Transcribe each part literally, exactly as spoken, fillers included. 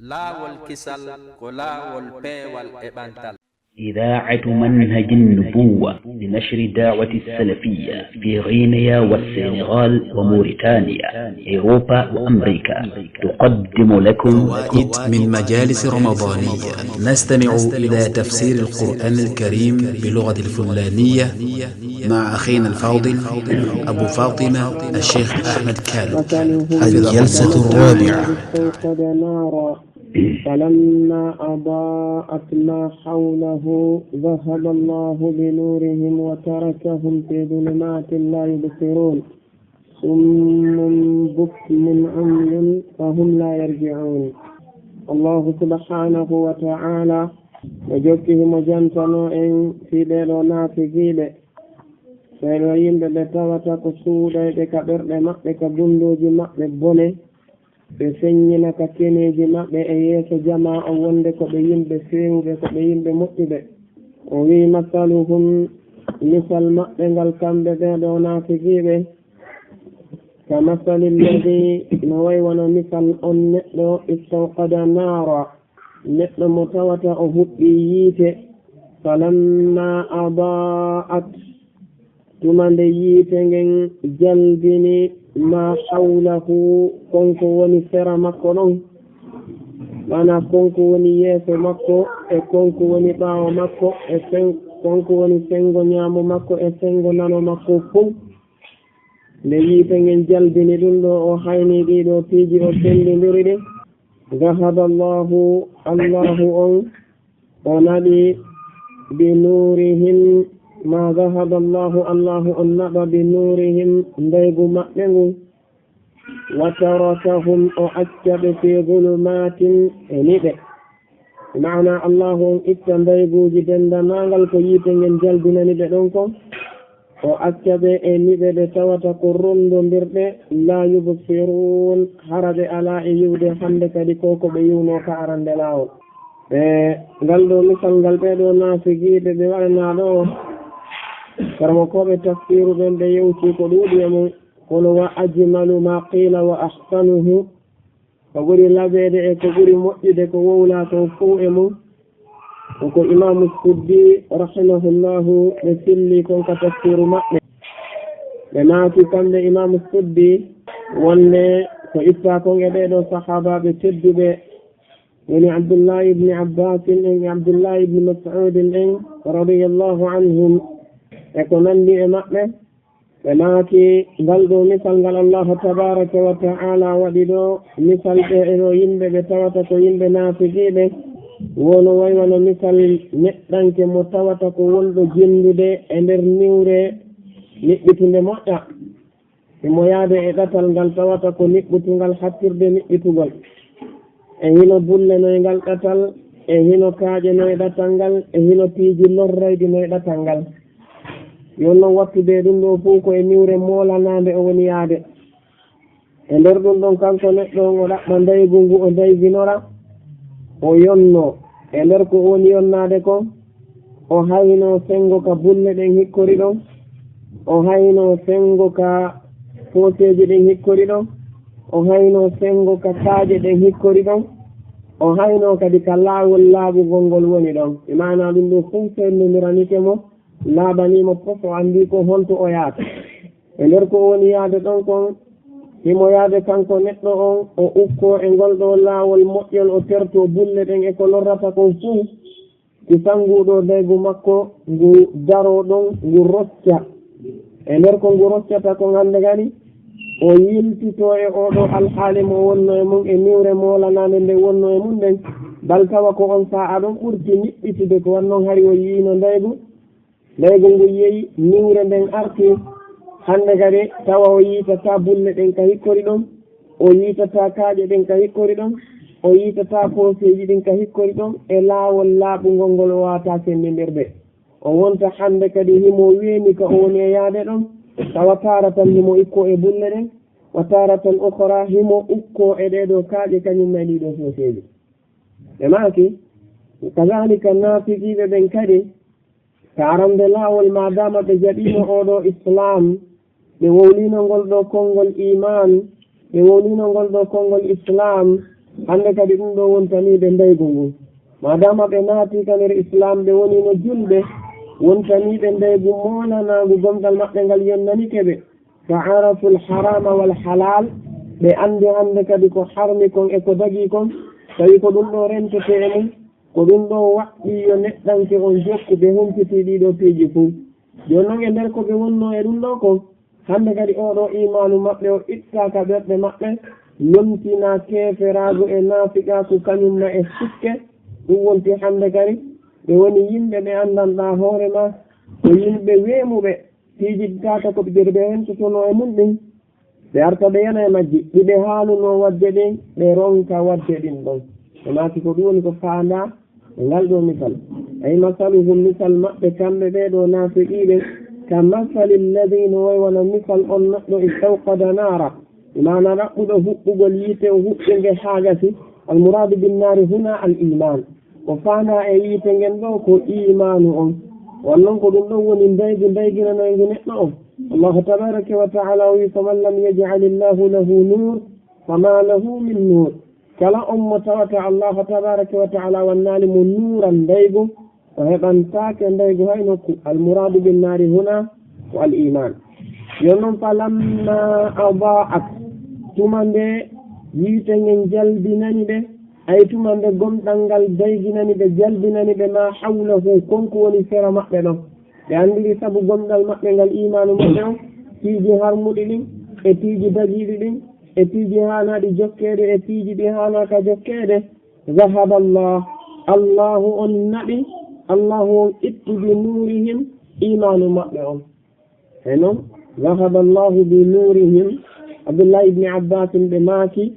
Laawol kisal ko laawol peewal e ɓantal. إذاعة منهج النبوة لنشر الدعوة السلفية في غينيا والسنغال وموريتانيا، أوروبا وأمريكا، تقدم لكم فوائد من مجالس رمضانية. نستمع إلى تفسير القرآن الكريم بلغة الفلانية مع أخينا الفاضل أبو فاطمة الشيخ أحمد كالو. الجلسة الرابعة. استوقد نارا فلما أضاءت ما حوله ذهب الله بنورهم وتركهم في ظلمات لا يبصرون. صم بكم عمي فهم لا يرجعون. الله سبحانه وتعالى no jokki himo jantano en fii ɓee ɗoo naafigiiɓe. Ɓee ɗoo yimɓe ɓe tawata ko suuɗayɓe ka ɓerɗe maɓɓe, ka gunndooji maɓɓe bone. Ɓe feññina ka keneeji maɓɓe e yeeso jamaa on wonnde ko ɓe yimɓe feewuɓe, ko ɓe yimɓe moƴƴuɓe. O wi'i, masaluhum, misal maɓɓe ngal kamɓe ɓee ɗoo naafigiiɓe, ka masali lladii, no wa'i wano misal on neɗɗo, istawqada naara, neɗɗo mo tawata o huɓɓii yiite, falammaa adaa'at, tuma nde yiite ngen jalbini maa hawlahu, kon ko woni sera makko ɗon, maanaa kon ko woni yeeso makko e kon ko woni ɓaawo makko e kon ko woni senngo ñaamo makko e senngo nano makko fow. Nde yiite ngen jalbini ɗum ɗoo, o haynii ɗii ɗoo piiji, o senndindiri ɗi. Dahaba Allaahu, Allaahu on o naɓi, bi nuurihim, ma dahaba Allaahu, Allaahu on naɓa bi nuurihim ndaygu maɓɓe ngun, wa tarakahum, o acca ɓe, fi dulumaatin, e niɓe. Maanaa Allaahu on itta ndayguuji denndanangal ko yiite ngen jalbinani ɓe ɗon kon, o acca ɓe e niɓe ɓe tawata ko ronndondirɗe, laa yubsiruun, hara ɓe alaa e yi'ude hannde kadi ko ko ɓe yi'unoo ka arande laawol. E ngal ɗoo misal ngal ɓee ɗoo naafigiiɓe ɓe waɗanaa ɗoo, karamokooɓe tafsiiru ɓen ɓe yewtii ko ɗuuɗi e mum, kono wa ajmalu maa qiila wa ahsanuhu, ko ɓuri laɓeede e ko ɓuri moƴƴude ko wowlaa kon fow e mum, ko ko Imaamu Suddi rahimahullahu ɓe filli kon ka tafsiiru maɓɓe. Ɓe maaki kamɓe Imaamu Suddi wonde ko ittaa kon e ɓee ɗoo sahaabaaɓe tedduɓe, woni Abdullaahi ibni Abbaasin en e Abdullaahi ibni Mas'uudin en radiyallaahu anhum e ko nanndi e maɓɓe. Ɓe maaki, ngal ɗoo misal ngal Allaahu tabaaraka wa ta'aalaa waɗi ɗoo, misal ɓee ɗoo yimɓe ɓe tawata ko yimɓe naafiqiiɓe, woo no wa'i wano misal neɗɗanke mo tawata ko wonɗo jenndude e nder niwre niɓɓitunde moƴƴa. Himo yaade e ɗatal ngal tawata ko niɓɓutungal hattirde niɓɓitugol. E hino bullenoy ngal ɗatal, e hino kaaƴenoy ɗatal ngal, e hino piiji lorrayɗi noy ɗatal ngal. Yo non wattude e ɗum ɗoo fow ko e niwre moolanaande o woni yaade. E nder ɗum ɗon kanko neɗɗo on o ɗaɓɓa ndaygu ngu o ndayginora, o yonnoo. E nder ko o woni yonnaade kon, o haynoo senngo ka bulle ɗen hikkori ɗon, o haynoo senngo ka pooseeji ɗin hikkori ɗon, o haynoo senngo ka kaaƴe ɗen hikkori ɗon, o haynoo kadi ka laawol laaɓungol ngol woni ɗon. E maanaa ɗum ɗoo fow senndindiranike mo, laaɓanii mo pos, o anndii ko honto o yaata. E nder ko o woni yaade ɗon kon, himo yaade kanko neɗɗo on, o ukkoo e ngol ɗoo laawol moƴƴol, o tertoo bulle ɗen e ko lorrata kon fow. Kisan nguu ɗoo daygu makko ngu daroo ɗon, ngu rocca. E nder ko ngu roccata kon hannde kadi, o yiltitoo e oo ɗoo alhaali mo wonnoo e mum, e niwre moolanaande nde wonnoo e mum nden, bal tawa ko on saa'a ɗon ɓurti niɓɓitude, ko wannon hari o yi'ino ndaygu, ndaygu ngu yehi, niwre nden arti, hannde kadi tawa o yiitataa bulle ɗen ka hikkori ɗon, o yiitataa kaaƴe ɗen ka hikkori ɗon, o yiitataa pooseeji ɗin ka hikkori ɗon, e laawol laaɓungol ngol o waawataa senndindirde. O wonta hannde kadi himo weeni ka o woni e yaade ɗon, tawa taara tan himo ikkoo e bulle ɗen, wa taaratan ukhra himo ukkoo e ɗee ɗoo kaaƴe kañum e ɗii ɗoo pooseeji. Ɓe maaki, kadaalika naafiqiiɓe ɓen kadi, ka arande laawol, maadaama ɓe jaɓiino oo ɗoo Islaam, ɓe wowliino ngol ɗoo konngol iimaan, ɓe wowliino ngol ɗoo konngol Islaam, Hannde kadi ɗum ɗo wontanii ɓe ndaygu ngu. Maadaama ɓe naati ka nder Islaam, ɓe woniino julɓe, wontanii ɓe ndaygu moolanaangu gomɗal maɓɓe ngal yonnanike ɓe. Fa araful harama wal halal, ɓe anndi hannde kadi ko harmi kon e ko dagii kon, tawi ko ɗum ɗo rentete e mum, ko ɗum ɗo waɗɗi yo neɗɗanke on jokku, ɓe humpitii ɗii ɗoo piiji fuu. Jooni non e nder ko ɓe wonnoo e ɗum ɗo kon, hannde kadi oo ɗoo iimaanu maɓɓe o ittaa ka ɓerɗe maɓɓe, lomtinaa keeferaagu e naafiqaaku kañum ma e sikke, ɗum wonti hannde kadi ɓe woni yimɓe ɓe anndanɗaa hoore ma, ko yimɓe weemuɓe, piiji ɗi tawata ko ɓe ɓe hentotonoo e mum ɗin. Ɓe arta ɓe yana e majji, ɗi ɓe haalunoo waɗde ɗin, ɓe ronka waɗde ɗin ɗon. Ɓe maaki ko ɗum woni ko faandaa e ngal ɗoo misal. Ay masaluhum, misal maɓɓe kamɓe ɓee ɗoo naafiqiiɓe, ka masali alladhi, no way wano misal on neɗɗo istawqada naara, maana ɗaɓɓuɗo huɓɓugol yiite, o huɓɓi nge haa gasi. Al muraadu bin naari huna al iimaan. Ko faandaa e yiite ngen ɗoo ko iimaanu on. Won non ko ɗum ɗon woni ndaygu ndayginanoyngu neɗɗo on. Allahu tabaaraka wa ta'ala o wi, "Faman lam yaj'alillahu lahu nuur, fama lahu min nuur." Kala on mo tawata Allahu tabaaraka wa ta'ala wannaali mo nuuran ndaygu, o heɓantaake ndaygu hay nokku. Al muraadu bin naari huna ko al iimaan. Yo non, falamma adaa'at, tuma nde yiite ngen jalbinani ɓe, ay tuma nde gomɗal ngal dayginani ɓe, jalbinani ɓe, ma hawlahu, kon ko woni sera maɓɓe ɗon. Ɓe anndiri sabu gomɗal maɓɓe ngal, iimaanu maɓɓe on, piiji harmuɗi ɗin, e piiji dagiiɗi ɗin, e piiji haanaaɗi jokkeede, e piiji ɗi haanaaka jokkeede. Zahaba Allah, Allahu on naɓi, Allahu on itti bi nuurihim, iimaanu maɓɓe on. E non, zahaba Allahu bi nuurihim, Abdullahi ibni Abbasin ɓe maaki,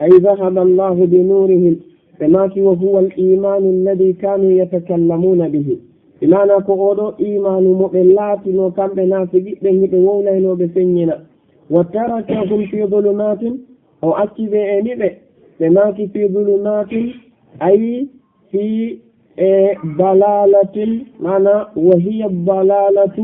ay zahaba Allahu bi nuurihim, ɓe maaki, wa huwa al iimaanu alladi kaanu yatakallamuuna bihi. Bi maana ko oo ɗoo iimaanu mo ɓe laatinoo kamɓe naafiqiiɓe ɓen, hiɓe wowlaynoo ɓe feññina. Wa tarakahum fi dulumatin, o acci ɓe e niɓe, ɓe maaki fi dulumatin, ay fi, e, dalalatin, maana wa hiya dalalatu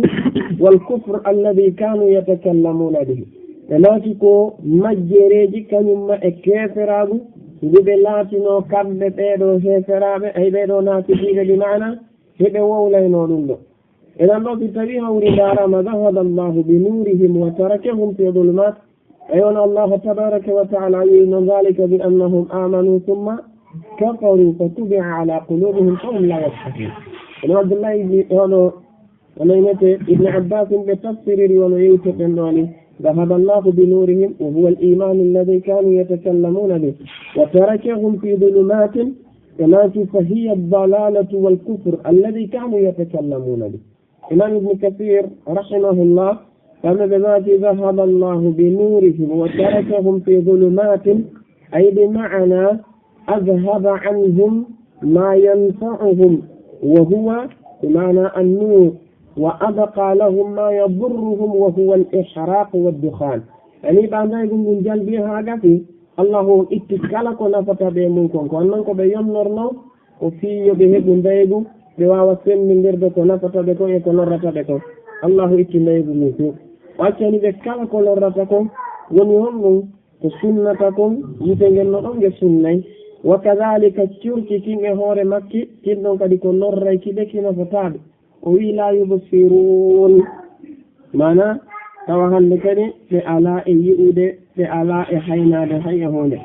wal kufr alladi kaanu yatakallamuuna bihi. Ɓe maaki ko majjereeji kañum ma e keeferaagu ngu ɓe laatinoo kamɓe ɓee ɗoo heeferaaɓe, ay ɓee ɗoo naafiqiiɓe, bi maana hiɓe wowlaynoo ɗum ɗoo. Idan ɗoo si tawii hawri ndaaraama, zahaba Allahu bi nuurihim wa tarakahum fi dulumat. Ay on Allahu tabaaraka wa ta'ala wi'no, zalika bi annahum amanu thumma kafaru fa tubi'a ala qulubihim fa hum la yafqahun. Kono Abdullahi ibn, hono, hono innete Ibn Abbas ɓe tafsiriri wano yewtirɗen ɗoo ni. Zahaba Allahu bi nuurihim wa huwa al-iman alladhi kanu yatakallamuna bih wa tarakahum fi dhulumatin, ɓe maaki, fa hiya ad-dalalatu wal kufr alladhi kanu yatakallamuna bih. Imam Ibn Kathir, rahimahullah, kamɓe ɓe maaki, zahaba Allahu bi nuurihim wa tarakahum fi dhulumatin, ay bi ma'na adhhaba anhum ma yanfa'uhum wa huwa bi ma'na an-nur, wa abqa lahum ma yadurruhum wa huwa al-ihraq wa ad-dukhan. Yani ɓandaygu ngun jalbi haa gasi, Allahu on itti kala ko nafata ɓe mun kon. Ko non ko ɓe yonnorno, ko fii yo ɓe heɓu ndaygu, ɓe waawa senndindirde ko nafata ɓe kon e ko lorrata ɓe kon. Allahu itti ndaygu ngun fof. O accani ɓe kala ko lorrata kon, woni honɗum? Ko sunnata kon, yiite ngen no ɗon nge sunnay. Wa kadhalika, curki kin e hoore makki, kin ɗon kadi ko lorray ki ɓe, ki nafataa ɓe. O wi'i, "La yubsirun." Maana, tawa hannde kadi ɓe alaa e yi'ude, ɓe alaa e haynaade hay e huunde.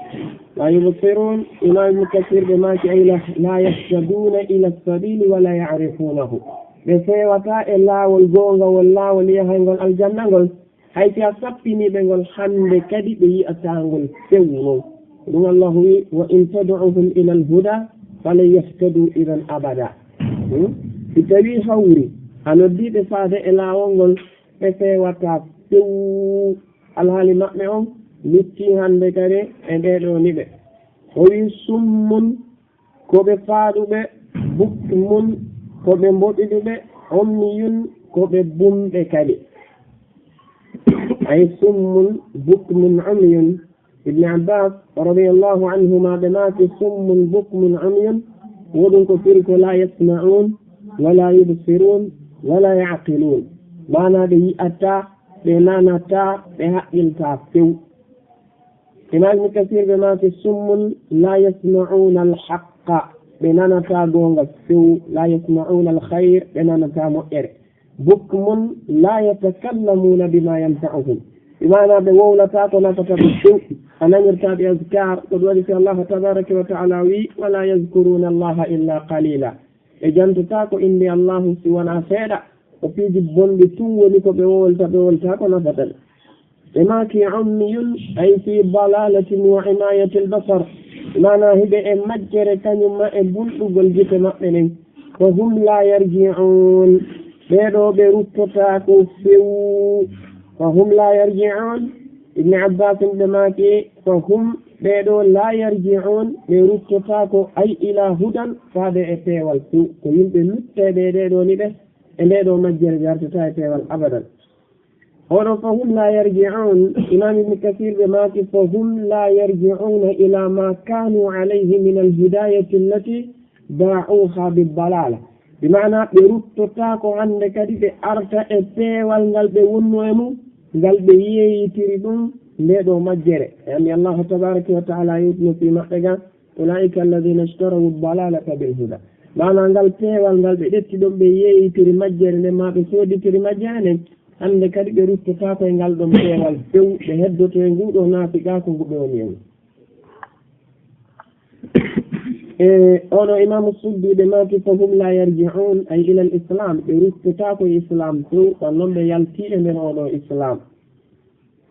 "La yubsirun", Imam Ibn Kathir ɓe maaki, ay la, "la yahtaduna ila sabili wa la ya'rifunahu." Ɓe feewataa e laawol goongawol, laawol yahayngol aljanna ngol. Hay si a sappinii ɓe ngol hannde kadi, ɓe yi'ataa ngol few non. Ɗum Allahu wi'i, "Wa in tad'uhum ila al-huda falan yahtadu idan abada." Hmm? Si tawii hawri a noddii ɓe faade e laawol ngol, ɓe feewataa few. Alhaali maɓɓe on luttii hannde kadi e ɓee ɗoo niɓe. O wi'i, "Summun", ko ɓe faaɗuɓe, "bukmun", ko ɓe mboɗiɗuɓe, "umyun", ko ɓe bumɓe kadi. Ay summun, bukmun, umyun. Ibn Abbas radiyallahu anhuma ɓe maaki, "Summun, bukmun, umyun", woɗum ko firi ko "la yasma'un, wa la yubsirun, wa la ya'qilun." Maana ɓe yi'ataa, ɓe nanataa, ɓe haqqiltaa few. Imam Ibn Kasir ɓe maaki, summun la yasma'una al-haqqa, ɓe nanataa goonga few, la yasma'una al-khayr, ɓe nanataa moƴƴere. Bukmun la yatakallamuna bima yanfa'uhum. Bi maana ɓe wowlataa ko nafata ɓe few. A nanirtaa ɓe azkar, ko ɗum waɗi si Allah tabaraka wa ta'ala wi, wala yazkuruna Allaha illa qalila. Ɓe jantotaako innde Allahu si wonaa seeɗa. O piiji bonɗi tun woni ko ɓe wolta, ɓe wolta ko nafata ɓe. Ɓe maaki ummiyun, ay fi dalalatin wa imayatil basar. Maana hiɓe e majjere kañum ma e bulɗugol gite maɓɓe ɗen. Fa hum la yarji'un. Ɓee ɗoo ɓe ruttotaako few. Fa hum la yarji'un. Ibn Abbas ɓe maaki, fa hum, ɓee ɗoo la yarji'un, ɓe ruttotaako, ay ila hudan, faade e peewal few. Ko yimɓe lutteeɓe e ɗee ɗoo ni ɓe, e ndee ɗoo majjere ɓe artataa e peewal abadan. Oɗo fa hum la yarji'un, Imam Ibn Kasir ɓe maaki, fa hum la yarji'una ila ma kanu alayhi min al hidayati allati ba'uha bid dalala. Bi maana ɓe ruttotaako hannde kadi ɓe arta e peewal ngal ɓe wonnoo e mum, ngal ɓe yeeyitiri ɗum ndee ɗoo majjere. E anndi Allahu tabaraka wa ta'ala yewtino fii maɓɓe ga, ulaika alladhina ishtarawu ad-dalalata bil huda. Maana ngal peewal ngal ɓe ƴetti ɗon ɓe yeeyitiri majjere nden, maa ɓe sooditiri majjere nden, hannde kadi ɓe ruttotaako e ngal ɗon peewal few, ɓe heddoto e nguu ɗoo naafiqaaku ngu ɓe woni e mum. E oɗo Imaamu Suddi ɓe maaki, fa hum la yarji'un, ay ila al-Islam, ɓe ruttotaako e Islam few, ɗon non ɓe yaltii e nder oɗo Islam.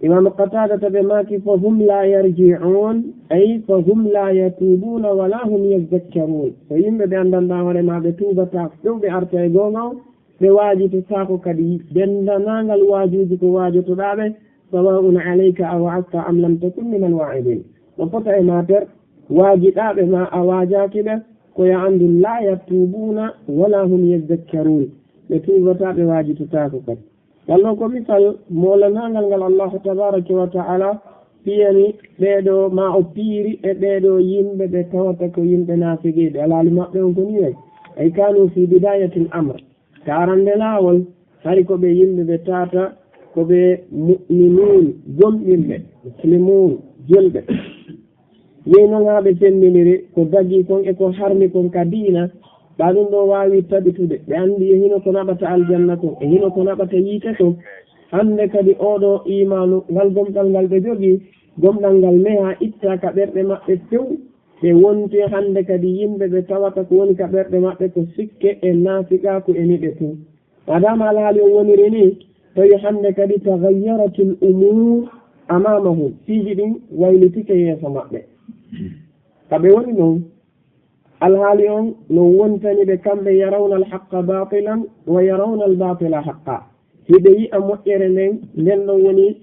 Imaamu Qataadata ɓe maaki, fa hum la yarji'un, ay fa hum la yatuubuna wa la hum yazzakkarun. Ko yimɓe ɓe anndanɗaa hoore maa ɓe tuubataa few ɓe arta e goonga on, ɓe waajitotaako kadi denndaangal waajuuji ko waajotoɗaa ɓe, sawa'un alayka a wa'azta am lam takun min al-waa'idin. No fota e maa ter, waajiɗaa ɓe maa a waajaaki ɓe, ko yo anndu la yatuubuna wa la hum yazzakkarun. Ɓe tuubataa, ɓe waajitotaako kadi. Ngal ɗoo ko misal moolanaangal ngal Allahu tabaraka wa ta'ala piyani ɓee ɗoo, maa o piyiri e ɓee ɗoo yimɓe ɓe tawata ko yimɓe naafiqiiɓe. Alhaali maɓɓe on ko nii wayi. Ay kanu fi bidayatil amr. Ka arande laawol, hari ko ɓe yimɓe ɓe tawata ko ɓe mu'minuun, gomɗinɓe, muslimuun, julɓe. Yehi non haa ɓe senndiniri ko dagii kon e ko harmi kon ka diina, ɓaa ɗum ɗoo waawi tabitude. Ɓe anndi e hino ko naɓata aljanna kon, e hino ko naɓata yiite kon. Hannde kadi oo ɗoo iimaanu, ngal gomɗal ngal ɓe jogii, gomɗal ngal nehaa, ittaa ka ɓerɗe maɓɓe few. Ɓe wonti hannde kadi yimɓe ɓe tawata ko woni ka ɓerɗe maɓɓe ko sikke e naafiqaaku e niɓe tun. Maadaama alhaali on woniri nii, tawi hannde kadi tagayyaratil umuur amaamahum, piiji ɗin waylitike yeeso maɓɓe. Ka ɓe woni non, alhaali on no wontani ɓe kamɓe, yarawna al haqqa baatilan wa yarawna al baatila haqqa. Hiɓe yi'a moƴƴere nden, nden ɗon woni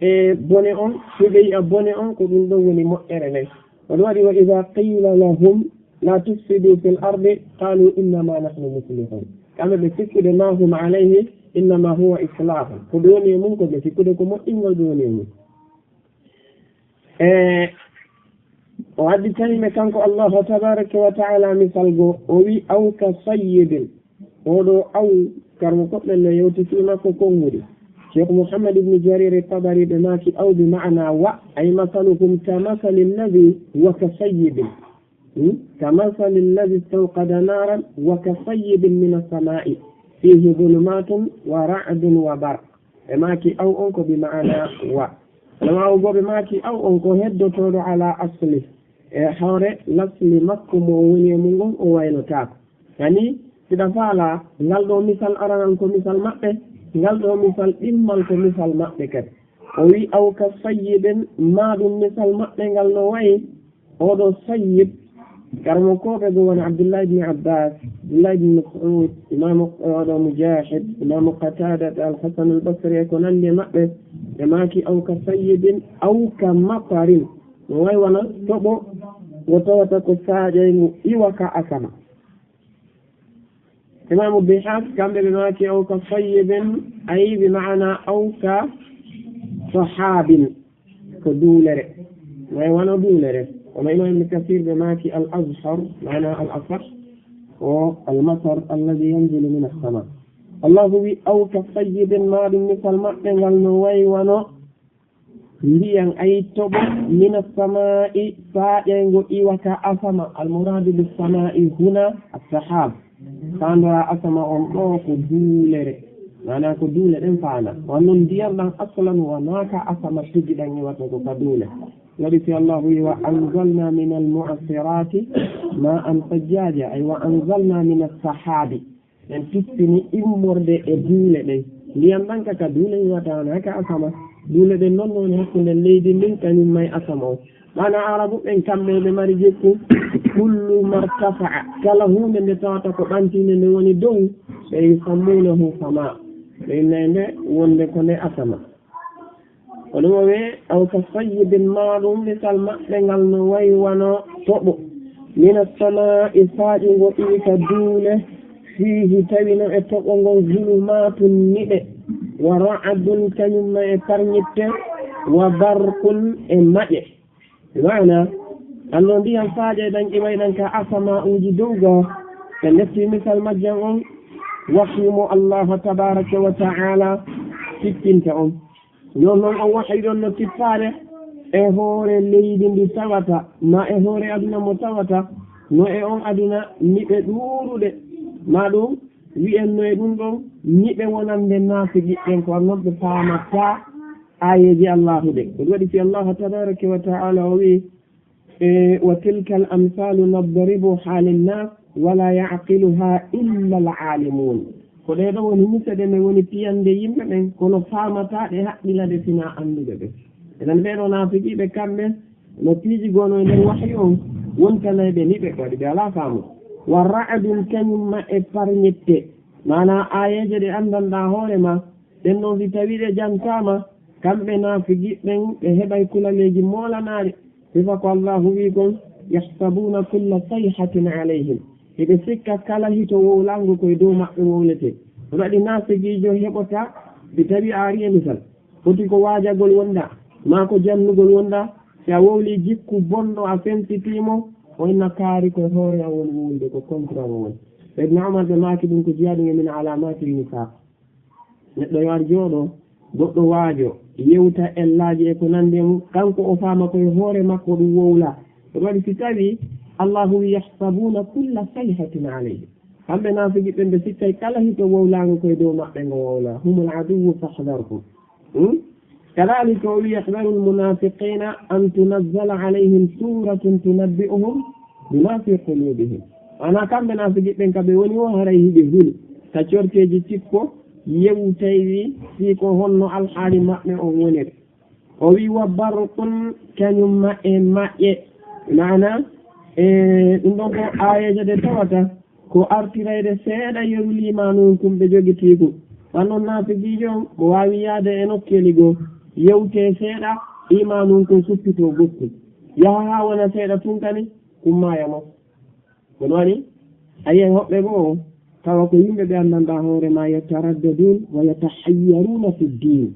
e bone on, hiɓe yi'a bone on, ko ɗum ɗon woni moƴƴere nden. Ko ɗum waɗi, wa idha qila lahum la tufsidu fil ardi qalu innama nahnu muslihun. Kamɓe ɓe sikkude ma hum alayhi innama huwa islahun. Ko ɓe woni e mum, ko ɓe sikkude ko moƴƴingol ɓe woni e mum. E o additani ɓe kanko Allahu tabaraka wa ta'ala misal goo, o wi, aw ka sayyibin. Oɗo aw, karmo koɓɓen no yewti fii makko konguɗi. Cheikh Muhammad ibn Jarir Tabari ɓe maaki, aw bi ma'ana wa, ay masaluhum ka masali alladhi wa ka sayyibin. Hmm? Ka masali alladhi istawqada naran wa ka sayyibin min as-sama'i fihi dhulumatun wa ra'dun wa barq. Ɓe maaki aw on ko bi ma'ana wa. Alama o goo ɓe maaki aw on ko heddotooɗo ala asli. E hoore lasli makko mo o woni e mum ngon o waynotaako. Yani, siɗa faala, ngal ɗoo misal aranal ko misal maɓɓe, ngal ɗoo misal ɗimmal ko misal maɓɓe kadi. O wi, aw ka sayyibin, maa ɗum misal maɓɓe ngal no wayi, oɗo sayyib, karamokooɓe goo woni Abdullah ibn Abbas, Abdullah ibn Mas'ud, Imaamu, oɗo Mujahid, Imaamu Qatada, Al-Hasan Al-Basri e ko nanndi e maɓɓe, ɓe maaki, aw ka sayyibin, aw ka matarin. No wayi wano toɓo ngo tawata ko saaƴay ngu iwa ka asama. Imaamu Bihaq, kamɓe ɓe maaki, aw ka sayyibin, ay bi ma'ana aw ka sahabin, ko duulere. No wayi wano duulere. Kono Imam Ibn Kasir ɓe maaki al azhar, ma'ana al asah, ko al matar alladhi yanzilu min as-sama. Allahu wi, aw ka sayyibin, maa ɗum misal maɓɓe ngal no wayi wano Ndiyan ay toɓo mina samaa'i, saaƴay ngo iwata asama. Almuraadu bi samaa'i huna assahab. Faandoraa asama on ɗoo ko duulere. Maanaa ko duule ɗen faanaa. Wano non ndiyan ɗan aslan wonaa ka asama tigi ɗan iwata ko ka duule. Waɗi si Allahu wi, "Wa anzalna minal mu'assirati ma'an sajjaja." Ay wa anzalna minas sahabi. En tippini immorde e duule ɗen. Ndiyan ɗan ka, ka duule iwata, wonaa ka asama. Duule ɗen non no woni hakkunde leydi ndin kañum may asama on. Maanaa Arabu ɓen kamɓe ɓe mari jikku, kullu martafa'a, kala huunde nde tawata ko ɓantiinde nde woni dow, ɓe yusammunahu sama. Ɓe innay nde wonde ko nde asama. Ko ɗum o wi'i, aw ka sayyibin, maa ɗum misal maɓɓe ngal no wayi wano toɓo. Mina samaa'i, saaƴi ngo iwi ka duule, fiihi, tawi no e toɓo ngon, zulumaatun, niɓe, wa ra'dun, kañum ma e parñitte, wa barqun, e maƴe. Maana, anno ndiyan saaƴay ɗan iway ɗan ka asama'uuji dow ga, ɓe ndetti misal majjan on, wahyu mo Allaahu tabaaraka wa ta'aala tippinta on. Yon non on wahayi ɗon no tippaade e hoore leydi ndi tawata, maa e hoore aduna mo tawata, no e on aduna niɓe ɗuuɗuɗe, maa ɗum wi'en no e ɗum ɗon niɓe wonande naafiqiɓe ɓen, ko non ɓe faamataa aayeeji Allaahu ɗe. Ko ɗum waɗi si Allaahu tabaaraka wa ta'aala o wi'i, E, wa tilkal amsaalu nadribuhaa linnaas wa laa ya'qiluhaa illal aalimuun. Ko ɗee ɗoo woni mise ɗe, ɗe woni piyande yimɓe ɓen, kono faamataa ɗe, haqqila ɗe, sinaa annduɓe ɓen. Enen ɓee ɗoo naafiqiiɓe kamɓe, no piiji goo no e nder wahyu on, wontanay ɓe niɓe, ko waɗi ɓe alaa faamu. Wa ra'dun, kañum ma e parñitte, maanaa aayeeje ɗe anndanɗaa hoore maa, ɗen ɗon si tawii ɗe jantaama, kamɓe naafiqiiɓe ɓen, ɓe heɓay kulaleeji moolanaaɗi. Sifa ko Allaahu wi'i kon, "Yahsabuuna kulla sayhatin alayhim." Hiɓe sikka kala hito wowlaango ko e dow maɓɓe wowletee. Ko waɗi naafiqiijo heɓotaa, si tawii a arii e misal, foti ko waajagol wonɗaa, maa ko jannugol wonɗaa, si a wowlii jikku bonɗo a sensitii mo, o inna kaari ko e hoore an woni wowlude, ko contre an o woni. Ibn Umar ɓe maaki ɗum ko jeyaaɗum e min alaamaatil nifaaq. Neɗɗo yo ar jooɗo, goɗɗo waajo, yewta ellaaji e ko nanndi e mum, kanko o faama ko e hoore makko ɗum wowlaa. Ɗum waɗi si tawii Allaahu wi, "Yahsabuuna kulla sayhatin alayhim." Kamɓe naafiqiiɓe ɓen ɓe sikkay kala hito wowlaango ko e dow maɓɓe ngo wowlaa. "Humul aduwwu fahdharhum." Hmm? Kadaalika o wi, "Yahdharul munaafiqiina an tunazzala alayhim suuratun tunabbi'uhum bimaa fii quluubihim." Maanaa kamɓe naafiqiiɓe ɓen ka ɓe woni o, haray hiɓe huli ka corteeji cikko, yewtay wi fii ko honno alhaali maɓɓe on woniri. O wi, "Wa barqun," kañum ma e maƴƴe. Maanaa, e, ɗum ɗon ko aayeeje ɗe tawata ko artirayde seeɗa yeru liimaanu kun ɓe jogitii kun. Wan non naafiqiijo on, mo waawi yaade e nokkeeli goo, yewtee seeɗa, iimaanu kun suppitoo gokkun. Yaha haa wona seeɗa tun kadi, kun maaya mo. Kono waɗi, a yi'ay hoɓɓe goo, tawa ko yimɓe ɓe anndanɗaa hoore maa, yataraddaduun wa yatahayyaruuna fi ddiin.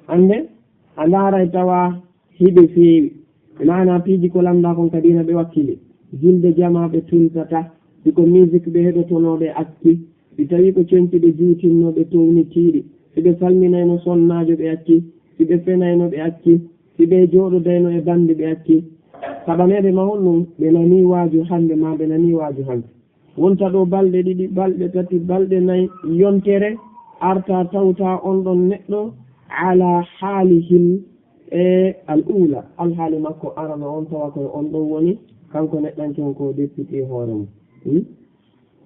Hannde, a ndaaray tawa hiɓe feewi. Maanaa piiji ko lanndaa kon ka diina ɓe wakkili. Julde jamaa ɓe tuntataa. Si ko musique ɓe heɗotonoo ɓe acci. Si tawii ko conci ɓe juutinnoo ɓe townitii ɗi. Si ɓe salminaynoo sonnaajo ɓe acci. Si ɓe fenaynoo ɓe acci. Si ɓe jooɗodayno e banndi ɓe acci. Sabaneede mahol ɗum, ɓe nanii waaju hannde maa ɓe nanii waaju hanki. Wonta ɗo balɗe ɗiɗi, balɗe tati, balɗe nayi, yontere arta tawta on ɗon neɗɗo ala haalihil e al uula, alhaali makko arano on tawa koye on ɗon woni, kanko neɗɗanke on ko o deppiti e hoore mum. Hmm?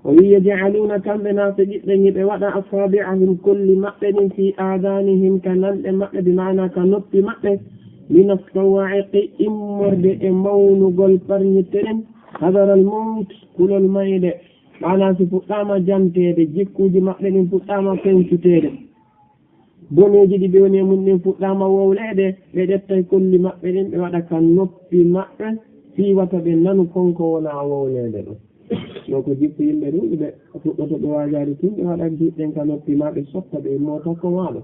O wi, "Yaj'aluuna," kamɓe naafiqiiɓe ɓen, hiɓe waɗa, "asaabi'ahum," kolli maɓɓe ɗin, "fii aadaanihim," ka nanɗe maɓɓe, bi maana ka noppi maɓɓe, "mina sawaa'iqi," immorde e mawnugol parñitte ɗen, "hadaral mawt," kulol mayde. Maana si fuɗɗaama janteede, jikkuuji maɓɓe ɗin fuɗɗaama feñcuteede. Boneeji ɗi ɓe woni e mum ɗin fuɗɗaama wowleede, ɓe ƴettay kolli maɓɓe ɗin, ɓe waɗa ka noppi maɓɓe, fii wata ɓe nanu kon ko wonaa wowleede ɗon. Ɗo ko jikku yimɓe ɗuuɗuɓe, fuɗɗoto ɓe waajaade tun, ɓe waɗa giɗɗen ka noppi maa, ɓe sotta, ɓe immoo takko maa ɗo.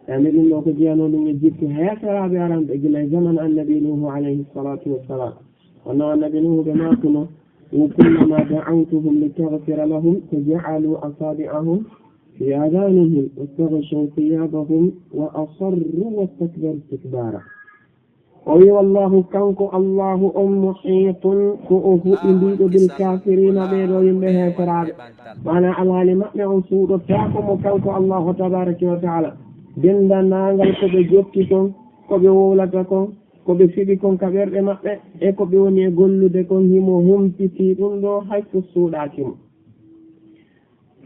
Andi ɗum ɗo ko jeyanoo ɗum e jikku heeferaaɓe aranɓe gila e zaman Annabi Nuuhu alayhi salaatu wassalaam. Wonno Annabi Nuuhu ɓe maakuno, "Wa kullamaa da'awtuhum litaghfira lahum, faja'aluu asaabi'ahum fii aadaanihim, wastaghshaw thiyaabahum, wa asarruu wastakbaruu istikbaara." O wi, "Wallahu, kanko Allahu on, muhiitun, ko o huɓindiiɗo bil kaafiriina, ɓee ɗoo yimɓe heeferaaɓe." Maanaa alhaali maɓɓe on suuɗotaako mo kanko Allahu tabaaraka wa taala. Denndanaangal ko ɓe jokki kon, ko ɓe wowlata kon, ko ɓe fiɓi kon ka ɓerɗe maɓɓe, e ko ɓe woni e gollude kon, himo humpitii ɗum ɗoo, hay so suuɗaaki mo.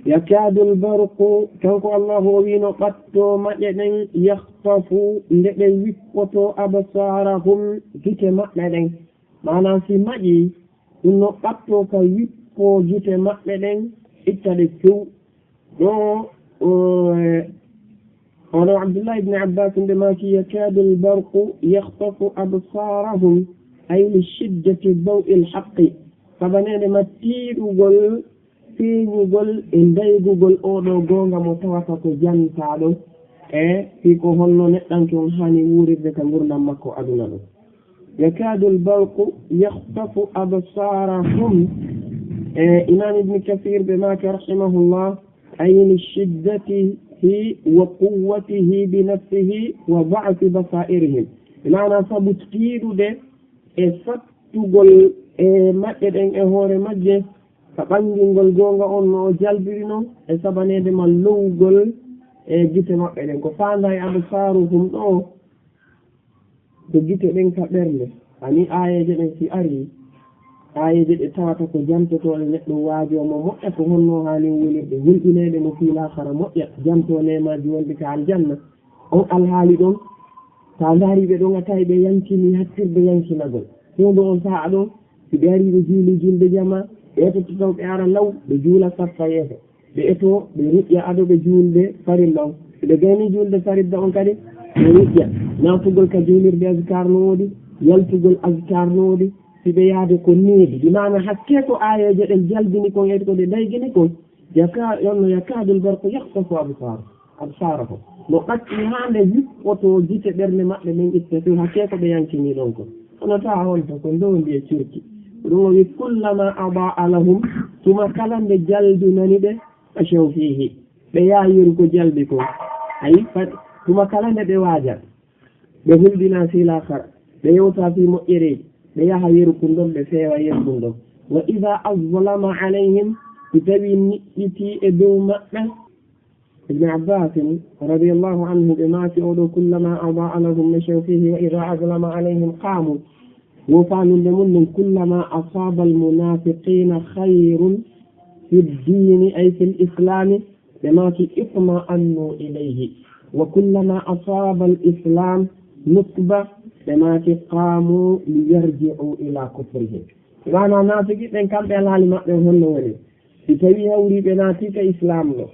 Yakaadul barqu, kanko Allahu o wiino, ɓatto maƴƴe ɗen, yakhtafu, nde ɗe wippoto, absaarahum, gite maɓɓe ɗen. Maanaa si maƴƴi, ɗum no ɓatto ka wippo gite maɓɓe ɗen, itta ɗe few. Ɗo, o, e, Hono Abdullah ibn Abbas nde maaki, "Yakaadul barqu yakhtafu absaarahum, ay li shiddati daw'il haqqi." Sabaneede ma tiiɗugol, feeñugol e ndaygugol oo ɗoo goonga mo tawata ko jantaaɗo. E fii ko honno neɗɗanke on haani wuurirde ka ngurndan makko aduna ɗon. "Yakaadul barqu yakhtafu absaarahum." E Imam Ibn Kathir ɓe maaki, rahimahullah, ay li shiddatihi wa quwwatihi bi nafsihi wa da'fi basaa'irihim. Maanaa sabu tiiɗude e sattugol e maɓɓe ɗen e hoore majje, ka ɓangingol goonga on no o jalbiri non, e sabaneede ma lowgol e gite maɓɓe ɗen. Ko faandaa e absaaruhum ɗoo, ko gite ɗen ka ɓernde. Ani aayeeje ɗen si arii, aayeeje ɗe tawata ko jantotooɗe neɗɗo waajoo mo moƴƴa, ko honno haani wonirde, hulɓineede mo fii laakara moƴƴa, jantoo neemaaji wonɗi ka aljanna. On alhaali ɗon, si a ndaarii ɓe ɗon, a tawi ɓe yankinii hattirde yankinagol. Huunde on sahaa ɗon, si ɓe arii ɓe juulii juulde jamaa, ɓe etoto taw ɓe ara law, ɓe juula saffa yeeso. Ɓe etoo, ɓe ruƴƴa ado ɓe juulde farilla on. Si ɓe gaynii juulde farilla on kadi, ɓe ruƴƴa. Naatugol ka juulirde azkar no woodi, yaltugol azkar no woodi, si ɓe yaade ko neeɓi. Bi maana hakkee ko aayeeje ɗen jalbini kon e ko ɗe daygini kon, yaka-, yonno yakaadul barqu yakhtafu absaar, absaarahum. No ɓatti haa nde wippoto gite ɓernde maɓɓe men itta few, hakkee ko ɓe yankinii ɗon kon. Kono taa honto ko ndoondi e curki. Ɗum o wi, "Kullama adaa lahum," tuma kala nde jalbinani ɓe, "mashaw fiihi," ɓe yaha yeru ko jalbi kon. Ayi, fa-, tuma kala nde ɓe waaja, ɓe hulɓina fii laakara, ɓe yewta fii moƴƴereeji, ɓe yaha yeru kun ɗon, ɓe feewa yeru kun ɗon. "Wa idaa azlama alayhim," si tawii niɓɓitii e dow maɓɓe, Ibn Abbas radiyallahu anhu ɓe maaki oo ɗoo, "Kullama adaa lahum mashaw fiihi wa idaa azlama alayhim qaamu." Wo faaminde mun ɗum, "Kullama asaaba al-munaafiqiina khayrun fi ddiini ay fi l-islaami," ɓe maaki, "itma'annu ilayhi. Wa kullama asaaba l-islaam nukba," ɓe maaki, "qaamu liyarji'u ila kufrihim." Maanaa naafiqi ɓen kamɓe alhaali maɓɓe honno woni? Si tawii hawrii ɓe naatii ka Islaam ɗoo,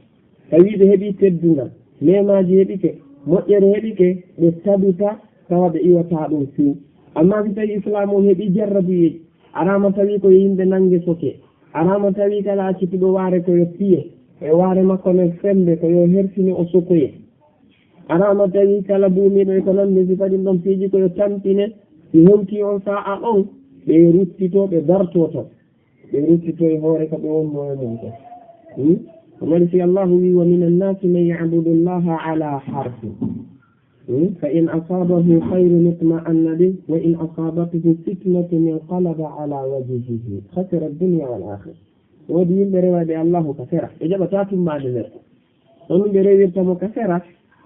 tawii ɓe heɓii teddungal, neemaaji heɓike, moƴƴere heɓike, ɓe tabita tawa ɓe iwataa ɗum few. Ammaa si tawii Islaam on heɓii jarrabuyeeji, araama tawii ko yo yimɓe nannge soke, araama tawii kala accituɗo waare ko yo piye, e waare makko nden femmbe ko yo hersine o sokoye. Araama tawii kala buumiiɗo e ko nanndi si fadin ɗon piiji ko yo tampine, si hewtii on saa'a on, ɓe ruttitoo, ɓe dartoo ton. Ɓe ruttitoy hoore ka ɓe wonnoo e mum kon. Hmm? Ɗum waɗi si Allaahu wii, "Wa mina nnaasi man ya'budu Llaaha alaa harfin. Hmm? Fa in asaabahu khayrun itma'anna bih, wa in asaabathu fitnatun inqalaba alaa wajhihi. Khasira ddunya wal aakhira." Woodi yimɓe rewayɓe Allaahu ka sera. Ɓe jaɓataa tummaade nder. Ɗon ɓe rewirta mo ka sera,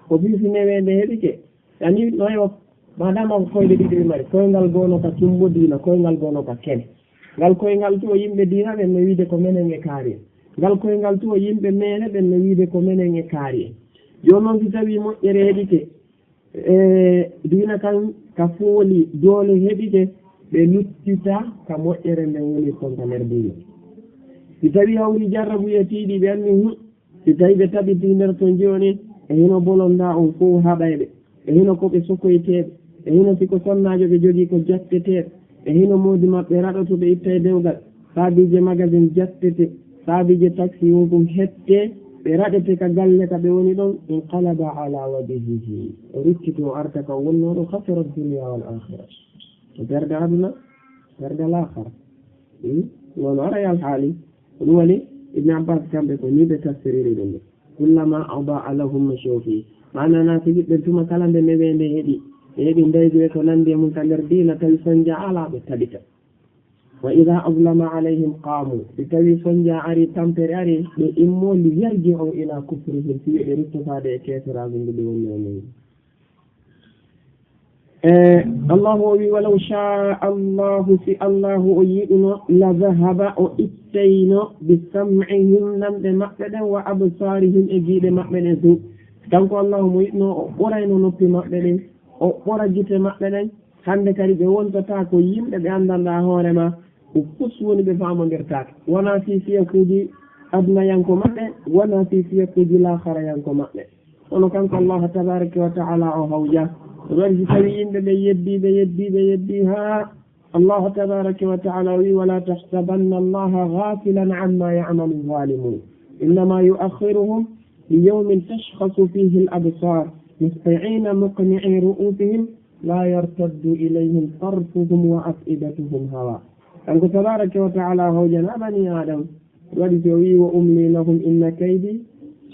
ko fii si neweende heɓike. Ani no yo, maadaama ko koyɗe ɗiɗi ɓe mari, koyngal goono ka tumbo diina, koyngal goono ka kene. Ngal koyngal tuwo yimɓe diina ɓen no wiide ko menen e kaari en. Ngal koyngal tuwo yimɓe meere ɓen no wiide ko menen e kaari en. Jooni noon si tawii moƴƴere heɓike, e diina kan ka fooli, doole heɓike, ɓe luttita ka moƴƴere nden woni kon ka nder diina. Si tawii hawri jarrabuye tiiɗi, ɓe anni, hu, si tawii ɓe tabitii nder ton jooni, e hino bolondaa on fow haɓay ɓe, e hino ko ɓe sokoyteeɓe, e hino si ko sonnaajo ɓe jogii ko jatteteeɓe, e hino moodi maɓɓe raɗoto ɓe itta e dewgal, saabiije magasin jattete, saabiije taksi won ɗum hette, ɓe raɗete ka galle ka ɓe woni ɗon, inqalaba ala wajhihi, o ruttito o arta ka wonnoo ɗo, khasira dunya wal akhira, o perde aduna, perde laakhara. Hmm? Noon ara e alhaali. Ko ɗum waɗi Ibn Abbas kamɓe ko nii ɓe tafsiriri ɗum ɗo. "Kullama adaa lahum mashaw fihi." Maanaa, na tigi ɓen tuma kala nde neweende heɓi, Ɓe heɓi ndaygu e ko nanndi e mum ka nder diina, tawi sonja alaa, ɓe tabita. Wa idha azlama alayhim qamu, si tawi sonja ari, tampere ari, ɓe immo, li yarji'u ila kufrihim, si ɓe rutto faade e keeferaagu ngu ɓe woni e mum. E Allahu o wi, walaw sha Allahu, si Allahu o yiɗuno, la dhahaba, o ittayno, bi sam'ihim, nanɗe maɓɓe ɗen, wa absarihim, e giiɗe maɓɓe ɗen fuu. Kanko Allahu mo yiɗuno, o ɓorayno noppi maɓɓe ɗen, o ɓora gite maɓɓe ɗen. Hannde kadi ɓe wontataa ko yimɓe ɓe anndanɗaa hoore ma, ko fus woni ɓe faamondirtaake. Wonaa fii fiyakuuji adunayanko maɓɓe, wonaa fii fiyakuuji laakharayanko maɓɓe. Kono kanko Allahu tabaaraka wa ta'ala o hawja. Ɗum waɗi si tawi yimɓe ɓe yeddii, ɓe yeddii, ɓe yeddii, haa Allahu tabaaraka wa ta'ala wi, "Wala tahsabanna Allaha ghafilan amma ya'malu zalimun. Innama yu'akhiruhum li yawmin tashkhasu fihi al-absar, muhti'ina muqni'i ru'usihim, la yartaddu ilayhim tarfuhum wa af'idatuhum hawa." Kanko tabaaraka wa ta'ala hawjana bani Adam. Waɗi si o wi'i, "Wa umli lahum inna kaydi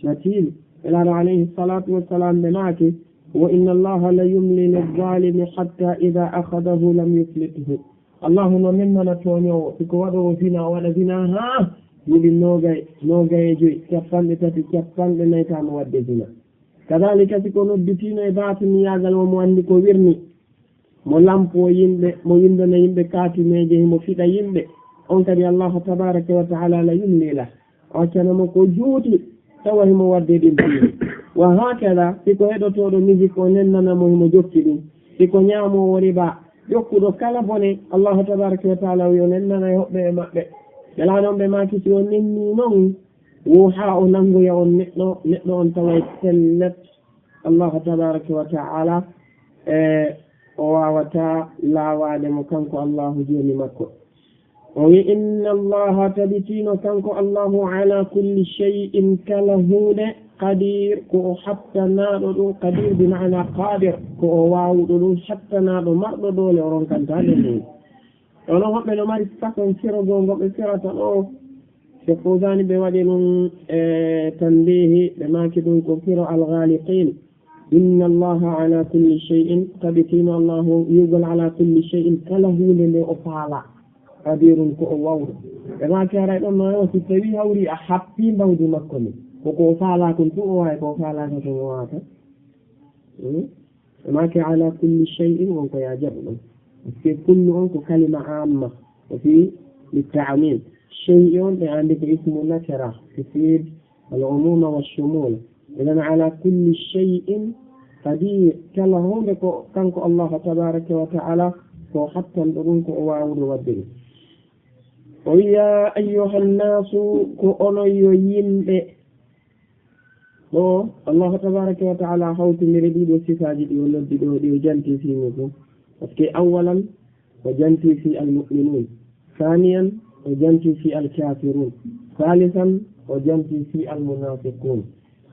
matin." Nelaaɗo alayhi salatu wassalam ɓe maaki, "Wa inna Allaha la yumli lizzalimi hatta idha akhadahu lam yuflithu." Allahu no nennana tooñoowo, si ko waɗoowo zina, o waɗa zina haa duuɓi noogay, noogay e joy, capanɗe tati, capanɗe nayi, taa mo waɗde zina. Kadhalika, si ko nodditiino e baatiniyaagal, o mo anndi ko wirni, mo lampo yimɓe, mo winndana yimɓe kaatineeje, himo fiɗa yimɓe, on kadi Allahu tabaaraka wa ta'ala la yumli lah, o accana mo ko juuti, tawa himo waɗde ɗin piiji. Wa hakada, si ko heɗotooɗo musique o nennana mo, himo jokki ɗum, si ko ñaamoowo riba, jokkuɗo kala bone, Allahu tabaaraka wa ta'ala o yo nennana e hoɓɓe e maɓɓe. Ɓe laaɗon ɓe maaki, si o nenni non, wo haa o nanngoya on neɗɗo, neɗɗo on taway pellet, Allahu tabaaraka wa ta'ala, e, o waawataa laawaade mo kanko Allahu jooni makko. O wi, "Inna Allaha, tabitiino kanko Allahu, ala kulli shay'in, kala huunde, qadir, ko o hattanaaɗo ɗum, qadir bi ma'ana qadir, ko o waawuɗo ɗum, hattanaaɗo, marɗo doole, o ronkantaa nde nde." Ɗono hoɓɓe no mari façon firo goo ngo ɓe firata ɗo. Cheikh Fawzani ɓe waɗi ɗum e tanbihi, ɓe maaki ɗum ko firo al-ghaliqin. Inna Allaha ala kulli shay'in, tabitiino Allahu wi'ugol ala kulli shay'in, kala huunde nde o faala, qadirun, ko o waawuɗo. Ɓe maaki haray ɗon no o si tawi hawri a happi mbawdi makko ni, ko ko o faala kon tun o waawi, ko o faalaaka kon o waawata. Hmm? Ɓe maaki ala kulli shay'in, on ko ya jaɓu ɗon. Parce que kullu on ko kalima amma, o fi li ta'mim. Shay'in on ɓe anndi ko ismu nakira, tufid al umuma wa shumul. Idan ala kulli shay'in qadir, kala huunde ko kanko Allahu tabaaraka wa ta'ala ko hattanɗo ɗum, ko o waawuɗo waɗde ɗum. O wi'i, ya ayyuhan nasu, ko onon yo yimɓe. Ɗo Allahu tabaaraka wa ta'ala hawtindiri ɗiɗo sifaaji ɗi o noddi ɗo, ɗi o janti fii muɗum. Parce que awwalan, o janti fii al-mu'minun. Thaniyan, o janti fii al-kafirun. Thalithan, o janti fii al-munafiqun.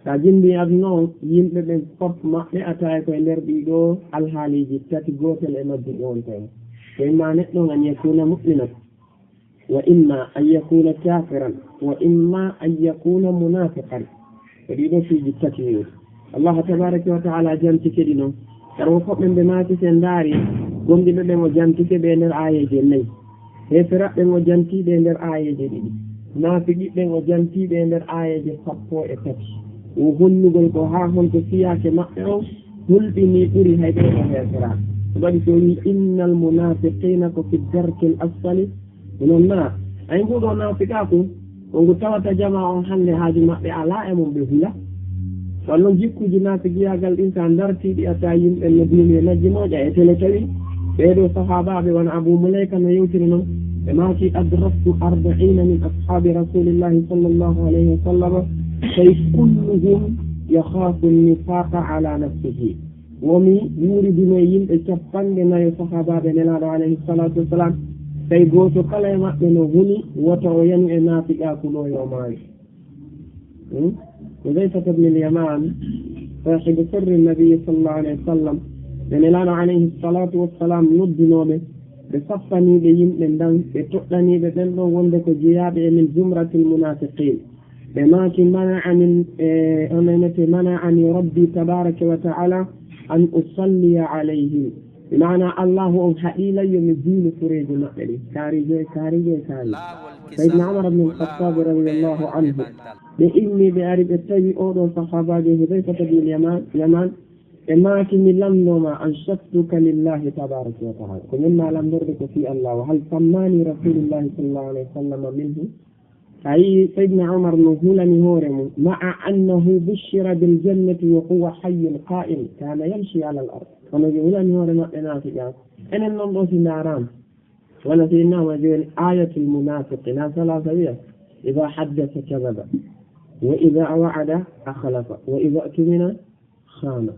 Sa jimbi aduna on, yimɓe ɓen fof maɓɓe a tawi koye nder ɗiɗo alhaaliiji tati, gootel e majji ɗo on tawi. Ko imma neɗɗo on an yakuna mu'minan, wa imma an yakuna kafiran, wa imma an yakuna munafiqan. Ko ɗiɗo piiji tati ni. Allah tabaraka wa ta'ala jantike ɗi non. Kadi ko ɓen ɓe maaki, si en ndaari, gomɗinɓe ɓen o jantike ɓe nder aayeeje nayi. Heeferaɓe ɓen o jantii ɓe nder aayeeje ɗiɗi. Naafiqiɓe ɓen o jantii ɓe nder aayeeje sappo e tati. Wo honnugol ko haa honto fiyaake maɓɓe on hulɓinii ɓuri hay ɓe ko heeferaa. Ɗum waɗi so o wii, "Innal munaafiqiina ko fi darkil asfali." Onon naa, ay nguɗo naafiqaaku, ko ngu tawata jamaa on hannde haaju maɓɓe alaa e mum, ɓe hula. Kono noon jikkuuji naafiqiyaagal ɗin, so a dartii ɗi, a tawi yimɓe no duumi e majji moƴƴa e tele tawi. Ɓee ɗoo sahaabaaɓe wano Abu Mulayka no yewtiri non, ɓe maaki, "Adraktu arba'iina min ashaabi Rasuulillahi sallallahu alayhi wa sallam, kay kulluhum yakhaafu nifaaqa ala nafsihi." Wo mi wuuridunoo e yimɓe capanɗe nayo sahaabaaɓe Nelaaɗo alayhi salaatu wa salaam, tawi gooto kala e maɓɓe no huli wota o yanu e naafiqaaku ɗo yo maayu. Hmm? Hudayfata bnil Yamaan, saahibu sirri Nabi sallallahu alayhi wa sallam, ɓe Nelaaɗo alayhi salaatu wa salaam noddunoo ɓe, ɓe sappanii ɓe yimɓe ndan, ɓe toɗɗanii ɓe ɓen ɗon wonde ko jeyaaɓe e min zumratil munaafiqiin. Ɓe maaki, "Mana'ani, e, on enete, mana'ani Rabbi tabaraka wa ta'ala أن أصلي عليهم. Bi maana Allahu on haɗi lan yo mi juulu fureeji maɓɓe ɗin. Kaari joy, kaari joy, kaari. Sayyidina Umar ibn al-Khattab radiyallahu anhu. Ɓe inni ɓe ari ɓe tawi oɗo sahabaajo Hudayfata bin Yaman, Yaman. Ɓe maaki mi lannooma أنشدتك لله تبارك وتعالى. Ko min ma lanndorde ko fii Allah. وهل سماني رسول الله صلى الله عليه وسلم منه. Tawi Sayyidina Umar no hulani hoore mum, مع أنه بشر بالجنة وهو حي قائم كان يمشي على الأرض. Kono ɓe hulani hoore maɓɓe naafiqaaku. Enen non ɗo si ndaaraama. Wala si innama jooni آية المنافق لا ثلاثة wiya, إذا حدث كذب، وإذا وعد أخلف، وإذا اؤتمن خان.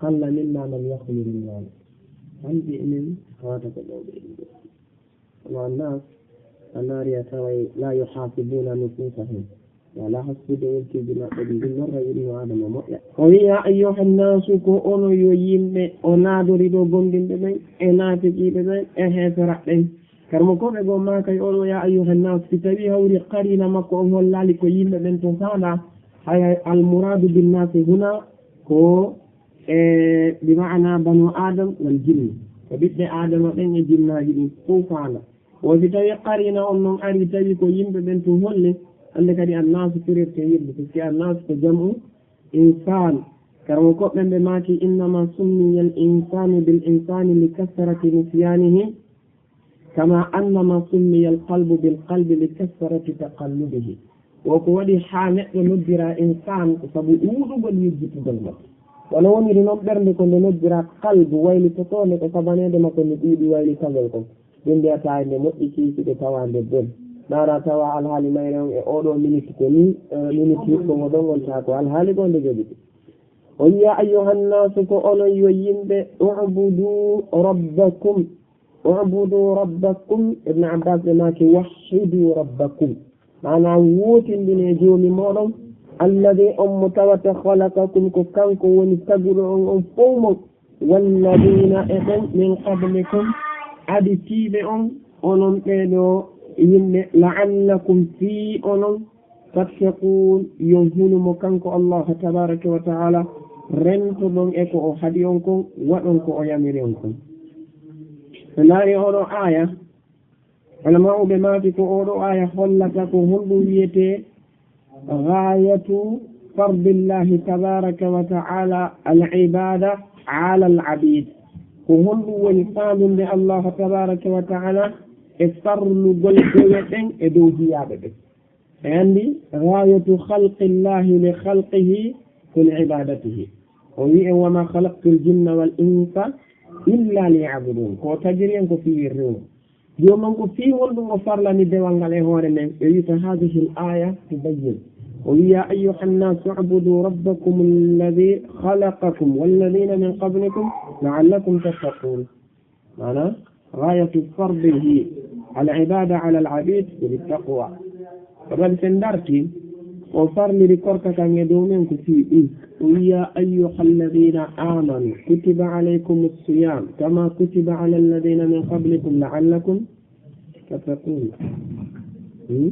قل منا من يخلف ذلك. Hannde enen hawata ko ɗo ɓe ɗiɗo. Kono annaas, a ndaari a taway لا يحاسبون نفوسهم. Wala hasbude weltiiji maɓɓe ɗi, ɗum lorra innu Aadama moƴƴa. O wi'i, يا أيها الناس, ko onon yo yimɓe, o naadori ɗo gomɗinɓe ɓen, e naafiqiiɓe ɓen, e heeferaaɓe ɓen. Karmo ko ɓe goo maakay oɗo, يا أيها الناس, si tawii hawri qariina makko on hollaali ko yimɓe ɓen tun faandaa, hay hay, المراد بالناس هنا ko, e, bi maana بنو آدم والجن, ko ɓiɓɓe Aadama ɓen e jinnaaji ɗin fow faandaa. Wo si tawii qariina on non arii tawi ko yimɓe ɓen tun holli, hannde kadi annaasu firirtee yimɓe, puisque annaasu ko jam'u insaan. Karmo ko ɓen ɓe maaki, إنما سمي الإنسان بالإنسان لكثرة نسيانه، كما أنما سمي القلب بالقلب لكثرة تقلبه. Wo ko waɗi haa neɗɗo noddiraa insaan, ko sabu ɗuuɗugol yejjitugol makko. Wano woniri non ɓernde ko nde noddiraa qalbu, waylitotoonde ko sabaneede makko nde ɗuuɗi waylitagol kon. Ɓe mbiyataa nde moƴƴi kiisi ɓe tawa nde bon. Ndaara tawa alhaali mayre on e oɗo miniti ko ni, e miniti hikko ngo ɗon on taa ko alhaali goo nde joɓiti. O wi'i, يا أيها الناس, ko onon yo yimɓe, اعبدوا ربكم. اعبدوا ربكم. Ibn Abbas ɓe maaki, وحدوا ربكم. Maanaa, wootindinee Joomi mooɗon, الذي, on mo tawata, خلقكم, ko kanko woni taguɗo on, on fow mon, والذين, e ɓen, من قبلكم, aditiiɓe on, onon ɓee ɗoo yimɓe, لعلكم, fii onon, تتقون, yo on hulu mo kanko Allaahu tabaaraka wa ta'aalaa, rentoɗon e ko o haɗi on kon, waɗon ko o yamiri on kon. So ndaari oo ɗoo aaya, Ulama'uuɓe maaki ko oo ɗoo aaya hollata ko honɗum wiyetee غاية فرض الله تبارك وتعالى العبادة على العبيد. Ko honɗum woni faandunde Allaahu tabaaraka wa ta'aalaa e farlugol dewe ɗen e dow jiyaaɓe ɓen? En anndi غاية خلق الله لخلقه في عبادته. O wi'i en, وما خلقت الجن والإنس إلا ليعبدون. Ko o tagiri en ko fii wirde mo. Joomam ko fii honɗum o farlani dewal ngal e hoore men? Ɓe wi'i, فهذه الآية تبين. O wi'i, يا أيها الناس اعبدوا ربكم الذي خلقكم والذين من قبلكم لعلكم تتقون. Maanaa, غاية فرضه العبادة على العبيد بالتقوى. Ko ɗon sen darti, o farliri korka kan e dow men ko fii ɗum. O wi'i, يا أيها الذين آمنوا كتب عليكم الصيام كما كتب على الذين من قبلكم لعلكم تتقون. Hmm?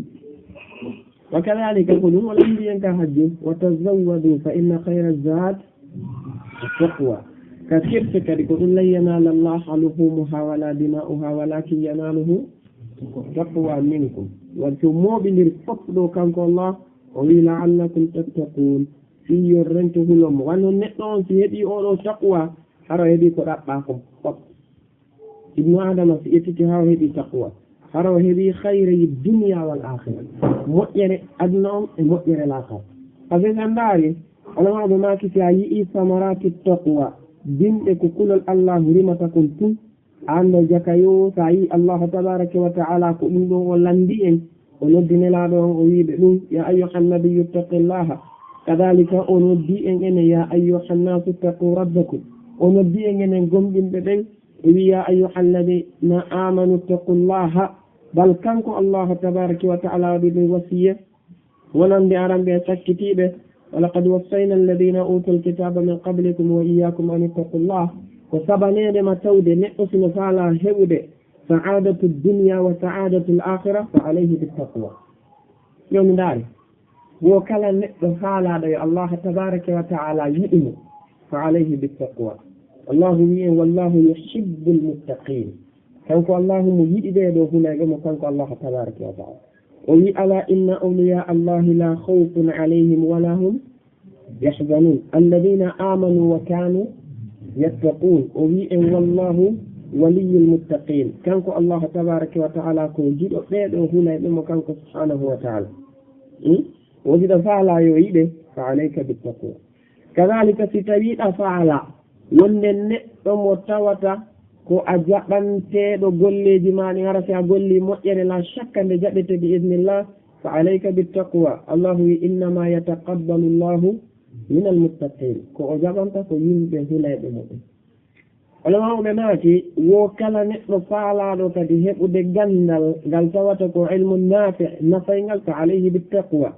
وكذلك, ko ɗum o lanndi en ka hajju, وتزودوا فإن خير الزاد التقوى. Ka firti kadi ko ɗum, لن ينال الله لحومها ولا دماؤها ولكن يناله التقوى منكم. Waɗi si o mooɓindiri fof ɗo kanko Allah, o wi'i, لعلكم تتقون. Fii yo on rento hulo mo. Wano neɗɗo on si heɓii oo ɗoo taqwa, hara o heɓii ko ɗaɓɓaa kon fof. Ibnu Aadama si ƴettiti haa o heɓii taqwa, hara o heɓii خيري الدنيا والآخرة. Moƴƴere aduna on e moƴƴere laakara. Par ce que si en ndaari, ulamaaɓe maaki si a yi'ii ثمرات التقوى, bimɗe ko kulol Allaahu rimata kon tun, a annday jaka yo, si a yi'ii Allaahu tabaaraka wa ta'aalaa ko ɗum ɗon o lanndi en, o noddi Nelaaɗo on, o wi'i ɓe ɗum, يا أيها النبي اتق الله. Kadaalika o noddi en enen, يا أيها الناس اتقوا ربكم. O noddi en enen gomɗinɓe ɓen, o wi'i, يا أيها الذين آمنوا اتقوا الله. Bal kanko Allaahu tabaaraka wa ta'aalaa waɗi ɗum wasiya, wonande aranɓe e sakkitiiɓe, ولقد وصينا الذين أوتوا الكتاب من قبلكم وإياكم أن اتقوا الله. Ko sabaneede ma tawde neɗɗo si no faalaa heɓude سعادة الدنيا وسعادة الآخرة فعليه بالتقوى. Yo mi ndaari, wo kala neɗɗo faalaaɗo yo Allaahu tabaaraka wa ta'aalaa yiɗu mo, فعليه بالتقوى. Allahu wi'i en, "Wallahu yuhibbul muttaqin." Kanko Allahu mo yiɗi ɓe ɗo hulayɓe mo, kanko Allahu tabaraka wa ta'ala. O wi'i, "Ala inna awliya Allahi la khawfun alayhim wa la hum yahzanun. Alladhina amanu wa kanu yattaqun." O wi'i en, "Wallahu waliyyul muttaqin." Kanko Allahu tabaraka wa ta'ala ko yiɗo ɓe ɗo hulayɓe mo kanko subhanahu wa ta'ala. Hmm? O wi'i ɗa faala yo yiɗe, fa alayka bit taqwa. Kadhalika, si tawi ɗa faala wonde neɗɗo mo tawata ko a jaɓanteeɗo golleeji ma ɗin, hara si a golli moƴƴere, la shakka nde jaɓete bi idnillah, fa alayka bit taqwa. Allahu wi, "Innama yataqabbalu Allahu minal muttaqin." Ko o jaɓanta ko yimɓe hulayɓe mo ɓen. Ulama'uɓe maaki, wo kala neɗɗo faalaaɗo kadi heɓude ganndal ngal tawata ko ilmu naafi', nafayngal, fa alayhi bit taqwa.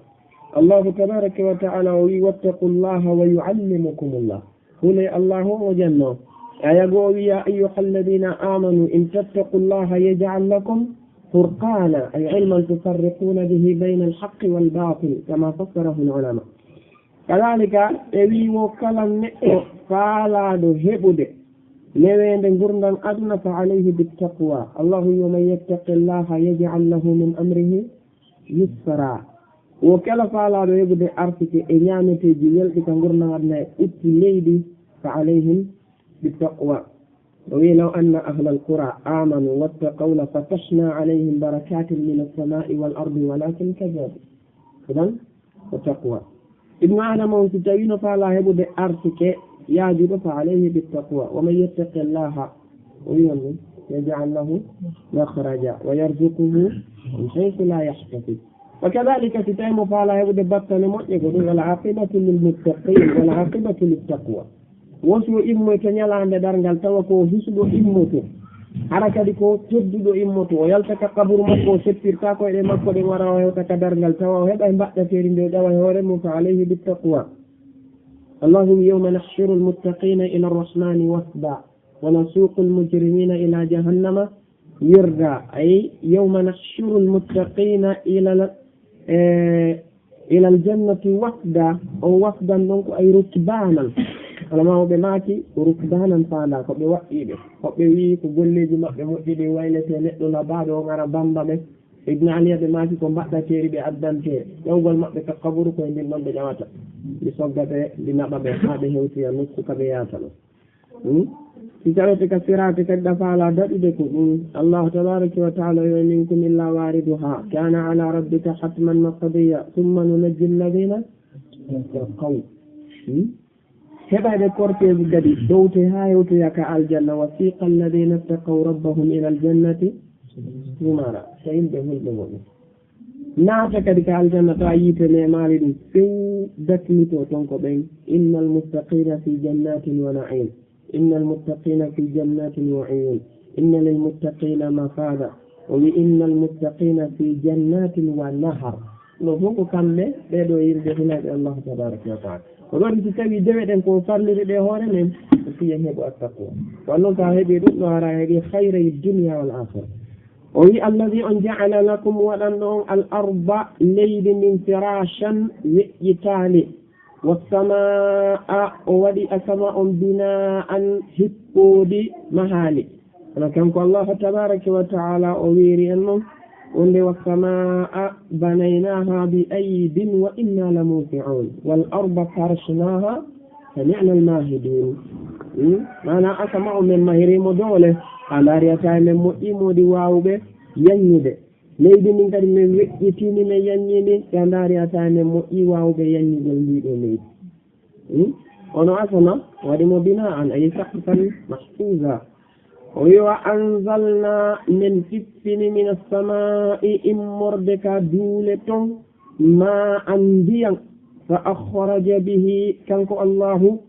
Allahu tabaraka wa ta'ala o wi, "Wattaqullaha wa yu'allimukumullah." Hule Allahu o janno. Aya goo o wi, "Ya ayyuhalladhina amanu in tattaqullaha yaj'al lakum furqana," ay ilman tufarriquna bihi bayna al-haqqi wal batil, kama fassarahu al-ulama. Kadhalika, ɓe wi wo kala neɗɗo faalaaɗo heɓude neweende ngurndan aduna, fa alayhi bit taqwa. Allahu wi, "Wa man yattaqillaha yaj'al lahu min amrihi yusra." Wo kala faalaaɗo heɓude arsike e ñaameteeji welɗi ka ngurndan aduna e ɓutti leydi, fa alayhim bit taqwa. O wi, "Law anna ahlal qura amanu wattaqaw la fatahna alayhim barakatin minas sama'i wal ardi walakin kadhabu." Idan, wa taqwa. Ibnu Adama on, si tawi no faala heɓude arsike yaajuɗo, fa alayhi bit taqwa. Wa man yattaqillaha, o wi on ɗum, yaj'al lahu makhraja wa yarzuquhu min haythu la yahtasib. Wa kadhalika, si tawi mo faala heɓude battane moƴƴe, ko ɗum, wal aqibatu lil muttaqin, wal aqibatu lit taqwa. Wo si o immoyto ñalaande darngal, tawa ko o hisuɗo immoto. Hara kadi ko tedduɗo immoto. O yalta ka kaburu makko, o seppirta koyɗe makko ɗen, wara o hewta ka darngal, tawa o heɓay mbaɗɗateeri nde o ƴawa e hoore mum, fa alayhi bit taqwa. Allahu wi, "Yawma nahshurul muttaqina ila arrahmani wafda, wa nasuqul mujrimina ila jahannama wirda." Ay, "Yawma nahshurul muttaqina ila al-, eh, ilal jannati wafda." O wafdan ɗon ko ay rukbanan. Ulama'uɓe maaki ko rukbanan faanda ko ɓe waɗɗiiɓe. Ko ɓe wi'i ko golleeji maɓɓe moƴƴi ɗi waylete neɗɗo labaaɗo on ara bamba ɓe. Ibn Ali ɓe maaki ko mbaɗɗateeri ɓe addante. Ƴawgol maɓɓe ka kaburu ko e ndin ɗon ɓe ƴawata. Ndi soggate, ndi naɓa ɓe haa ɓe hewtoya nokku ka ɓe yaata ɗon. Hmm? Si tawete ka siraate kadi ɗa faala daɗude ko ɗum. Allahu tabaraka wa ta'ala yo minkum illa wariduha. Kana ala rabbika hatman maqdiya. Thumma nunajji alladhina ittaqaw. Hmm? Heɓayɓe korteeji kadi dowte haa hewtoya ka aljanna. Wasiqa alladhina ittaqaw rabbahum ila aljannati zumara. Ka yimɓe hulɓe mu'min. Naata kadi ka aljanna, tawa yiite memaali ɗum few, dakmito ton ko ɓen. Innal muttaqina fi jannatin wa na'im. Innal muttaqina fi jannatin wa uyun. Inna lil muttaqina mafada. O wi, "Innal muttaqina fi jannatin wa nahar." No fof ko kamɓe, ɓee ɗoo yimɓe hulayɓe Allahu tabaraka wa ta'ala. Ko ɗon si tawi dewe ɗen ko farliri ɗe hoore men, ko si en heɓu attaqwa. Ko non ka heɓi ɗum, no hara heɓi khayra dunya wal akhirah. O wi, "Alladhi on ja'ala lakum," waɗanɗo on, "al arda," leydi ndin, "firashan," weƴƴitaali, "was samaa," o waɗi asama on, "bina'an," hippoodi, mahaali. Kono kanko Allahu tabaraka wa ta'ala o wiiri en non, wonde, "Was samaa banaynaha bi aydin wa inna la musi'un, wal arda farashnaha fa ni'mal mahidun." Hmm? Maana asama o men mahiri mo doole, a ndaari a tawi men moƴƴi moodi waawuɓe yanñude. Leydi ndin kadi men weƴƴitini men yanñi ndi, a ndaari a tawi men moƴƴi waawuɓe yanñugol ndi ɗo leydi. Hmm? Ono asama waɗi mo bina'an, ay saqfan mahfuza. O wi, "Wa anzalna," men tippini, "minas samaa'i," immorde ka duule ton, "ma'an," ndiyan, "fa akhraja bihi," kanko Allahu,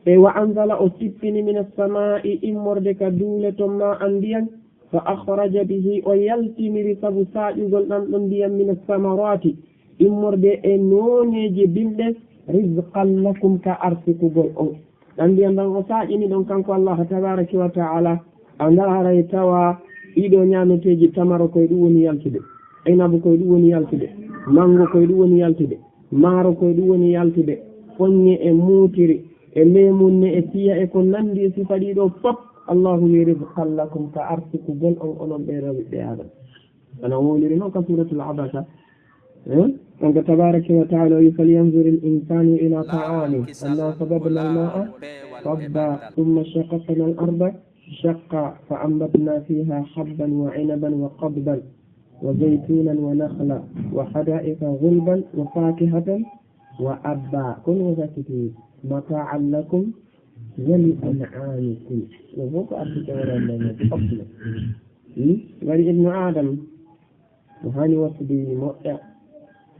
e "wa anzala," o tippini, "minas samaa'i," immorde ka duule ton, "ma'an," ndiyan, "fa akhraja bihi," o yaltiniri sabu saaƴugol ɗan ɗon ndiyan, "minas samarati," immorde e nooneeji bimɗe, "rizqan lakum," ka arsikugol on. Ɗan ndiyan ɗan o saaƴini ɗon kanko Allahu tabaraka wa ta'ala, a ndaaray tawa ɗiɗo ñaameteeji, tamaro koye ɗum woni yaltude, inabu koye ɗum woni yaltude, mango koye ɗum woni yaltude, maaro koye ɗum woni yaltude, foññe e muutiri, e leemunne, e piya, e ko nanndi e sifa ɗiɗo pop, Allahu wi rizqan lakum, ka arsukugol on, onon ɓee ɗoo ɓiɓɓe Aadama. Ana wowliri noon ka Suuratul Abasa. Eh? Kanko tabaaraka wa ta'aala o wi, "Falyanzuril insaanu ilaa ta'aamihi, annaa sababnal maa'a sabba, summa shaqaqnal arda shaqqa, fa ambatnaa fiihaa habban wa inaban wa qadban, wa zaytuunan wa nakhlan, wa hadaa'iqa ghulban, wa faakihatan wa abba." Kono o sakkiti, "Mataa'an lakum wa li an'aamikum." Ɗum fof ko arsude on, on, on, on, on. Hmm? Waɗi Ibnu Aadam, mo haani wattude moƴƴa.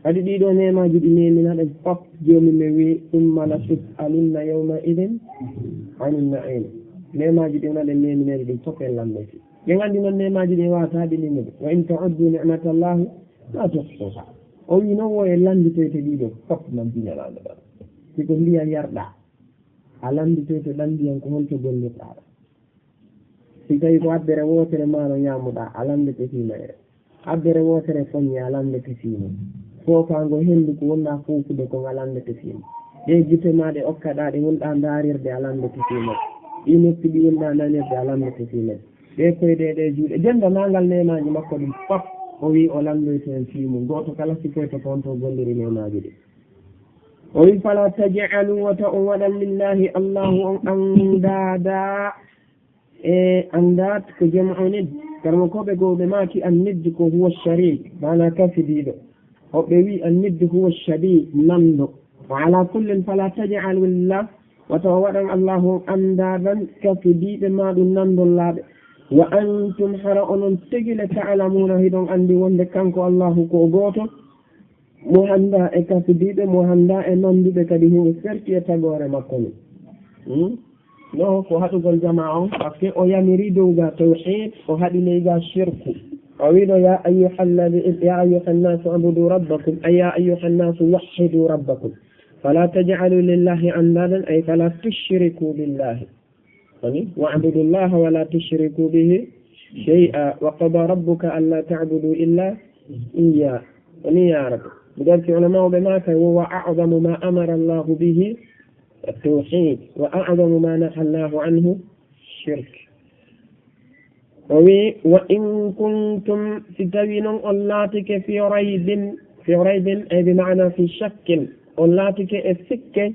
Kadi ɗiɗo neemaaji ɗi neemina ɗen fof, Joomi men wi, "Summa la tus'alunna yawma idin anin na'im." Neemaaji ɗi wona ɗen neemineede ɗin fof en lanndete. Ɓe nganndi noon neemaaji ɗi waawata ɗi neemude. "Wa in ta'uddu ni'matallahi la tuhsuha." O wi noon wo e lannditoyte ɗiɗo fof man binanaaɗo ɗon. Si ko ndiyan yarɗaa, a lannditoyte ɗan ndiyan ko holto gollirɗaa ɗan. Si tawi ko abbere wootere maaro ñaamuɗaa, a lanndete fii mayre. Abbere wootere foññi, a lanndete fii mum. Foofaango henndu ko wonɗaa foofude kon, a lanndete fii mum. Ɗee gite maa ɗe okkaɗaa ɗe wonɗaa ndaarirde, a lanndete fii mum. Ɗii noppi ɗi wonɗaa nanirde, a lanndete fii mum. Ɗee koyɗe e ɗee juuɗe, denndaangal neemaaji makko ɗin fof, o wi o lanndoyto en fii mum. Gooto kala sifoyto ko honto golliri neemaaji ɗin. O wi, "Falaa taj'aluu, wata on waɗan, lillaahi, Allaahu on, andaada." E andaad ko jam'u nidd. Karamokooɓe goo ɓe maaki an nidd ko huwa shariik, maanaa kafidiiɗo. Woɓɓe wi an nidd huwa shabiih, nanndo. Wa alaa kullin, falaa taj'aluu lillah, wata o waɗan Allaahu on andaadan kafidiiɓe maa ɗum nanndollaaɓe. Wa antum, hara onon tigi le, ta'lamuuna, hiɗon anndi wonde kanko Allaahu ko o gooto. Mo hanndaa e kafidiiɓe, mo hanndaa e nannduɓe, kadi himo ferti e tagoore makko ni. Hmm? No ko haɗugol jamaa on, parce que o yamiri dow ga tawhiid, o haɗi ley ga shirku. O wiino, "Ya ayyuhal ladhi-, ya ayyuhan nasu ubudu rabbakum, ay ya ayyuhan nasu wahhidu rabbakum. Fala taj'alu lillahi andadan, ay fala tushriku billahi." Ani, "Wa'budu Allaha wa la tushriku bihi shay'a, wa qada rabbuka alla ta'budu illa iyyah." Ani, ya Rabbi. Miɗen si ulama ɓe maaka, "Wa huwa a'zamu ma amara Allahu bihi at-tawhid, wa a'zamu ma naha Allahu anhu shirk." O wi, "Wa in kuntum", si tawi non on laatike, "fi raybin", fi raybin, ay bi maana fi shakkin, on laatike e sikke,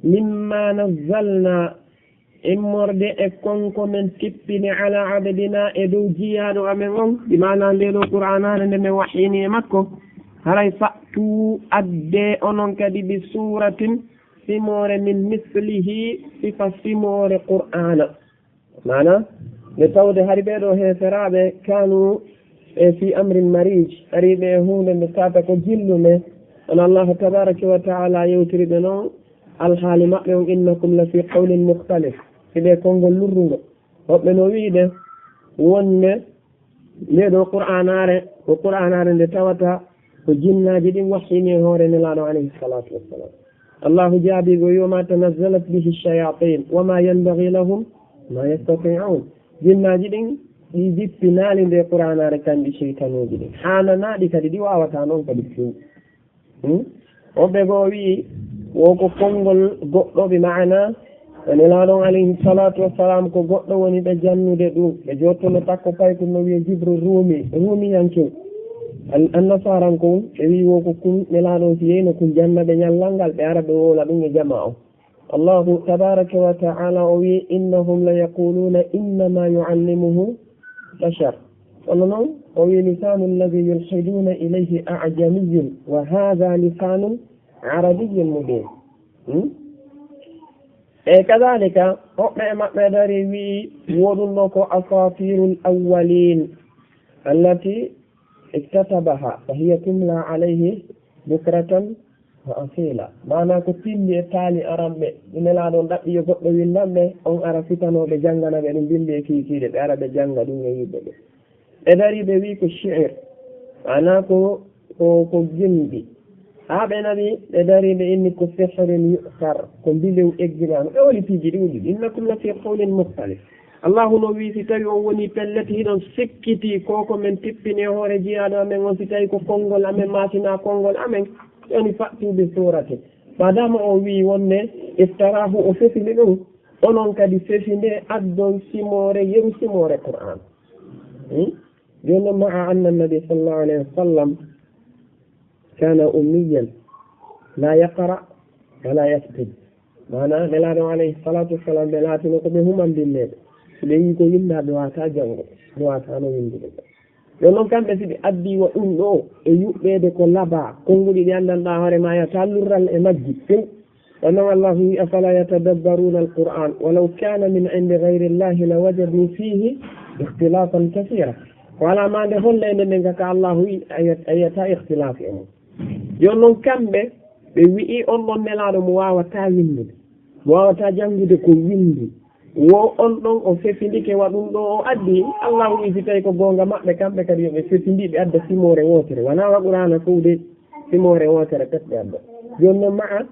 "mimma nazzalna", immorde e kon ko men tippini, "ala abdina", e dow jiyaaɗo amen on, bi maana nde ɗo Qur'aanaare nde men wahyini e makko, haray, "fa'tu", adde onon kadi, "bi suratin", simoore, "min mislihi", sifa simoore Qur'aana. Maana, nde tawde hari ɓee ɗoo heeferaaɓe kaanu e fii amrin mariij, ari ɓe e huunde nde tawata ko jillunde. Kono Allaahu tabaaraka wa ta'aala yewtiri ɓe non alhaali maɓɓe on, "Innakum la fii qawlin mukhtalif." Hiɓe konngol lurrungo. Woɓɓe no wi'ude wonde Ndee ɗoo Qur'aanaare, ko Qur'aanaare nde tawata ko jinnaaji ɗin wahyini e hoore Nelaaɗo alayhi salaatu wassalaam. Allaahu jaabii o wi'i, "Wa ma tanazzalat bihi shayatin, wa ma yanbaghi lahum, ma yastati'un." Jinnaaji ɗin, ɗi jippinaali ndee Qur'aanaare, kanɗi seytanuuji ɗin. Haananaa ɗi kadi, ɗi waawataa non kadi few. Hmm? Woɓɓe goo wi'i, wo ko konngol goɗɗo, bi maana, Nelaaɗo on alayhi salaatu wassalaam, ko goɗɗo woni ɓe jannude ɗum. Ɓe jottuno takko paykun no wi'e Jibril Ruumi, Ruumiyanke. An-, Annasaaranko, ɓe wi'i wo ko kun Nelaaɗo on si yeyno kun janna ɓe ñallal ngal, ɓe ara ɓe wowla ɗum e jamaa on. Allahu tabaaraka wa ta'aala o wi'i, "Innahum la yaquluuna innama yu'allimuhu bashar." Kono non, o wi'i, "Lisaanu alladhi yulhiduuna ilayhi a'jamiyyun, wa haadha lisaanun arabiyyun mubiin." Hmm? E kadhalika, woɓɓe e maɓɓe dari wi'i, wo ɗum ɗo ko asaatiirul awwaliin, allati iktatabaha, fa hiya tumla alayhi bukratan wa asiila. Maanaa ko pinndi e taali aranɓe, ɗi Nelaaɗo on ɗaɓɓi yo goɗɗo winndan ɓe, on ara fitanoo ɓe janngana ɓe ɗum binndi e kiikiiɗe, ɓe ara ɓe jannga ɗum e yimɓe ɓe. Ɓe darii ɓe wi'i ko shi'ir, maanaa ko, ko, ko gimɗi. Haa ɓe nani ɓe darii ɓe inni ko sihrun yu'sar, ko mbilew egginaano. Ɓe woni piiji ɗi woni ɗi. "Innakum la fii qawlin mukhtalif." Allaahu no wi'i, si tawi on wonii pellet hiɗon sikkitii ko ko men tippini e hoore jiyaaɗo amen on, si tawi ko konngol amen maa si naa konngol amen, jooni fa'tu bi suuratin. Maadaama o wii wonde iftarahu, o fefini ɗum, onon kadi fefinde, addon simoore, yeru simoore Qur'an. Hmm? Jooni noon, ma'a anna nabi sallallahu alayhi wa sallam kana ummiyan, la yaqra wa la yaktub. Maana, Nelaaɗo alayhi salatu wassalam, ɓe laatino ko ɓe humandinneeɓe. So ɓe yii ko winndaa, ɓe waawataa janngude, ɓe waawataano winndude. Jooni noon, kamɓe, si ɓe addii wa ɗum ɗoo e yuɓɓeede ko labaa, konnguɗi ɗi anndanɗaa hoore maa, yahataa lurral e majji few. Kono Allahu wi'i, "Afala yatadabbaruna al-Qur'an, walaw kana min indi ghayri Allahi lawajadu fihi ikhtilafan kathira." Ko alaa maa nde holleende nden ka Allahu wi'i, a yiyat-, a yiyataa ikhtilaf e mum. Jooni noon kamɓe, ɓe wi'i on ɗon Nelaaɗo mo waawataa winndude, mo waawataa janngude ko winndi. Wo on ɗon o fefindike wa ɗum ɗo o addi. Allahu wi'i si tawi ko goonga maɓɓe, kamɓe kadi yo ɓe fefindi, ɓe adda simoore wootere. Wanaa wa Qur'aana fow de, simoore wootere pet ɓe adda. Jooni noon ma'a,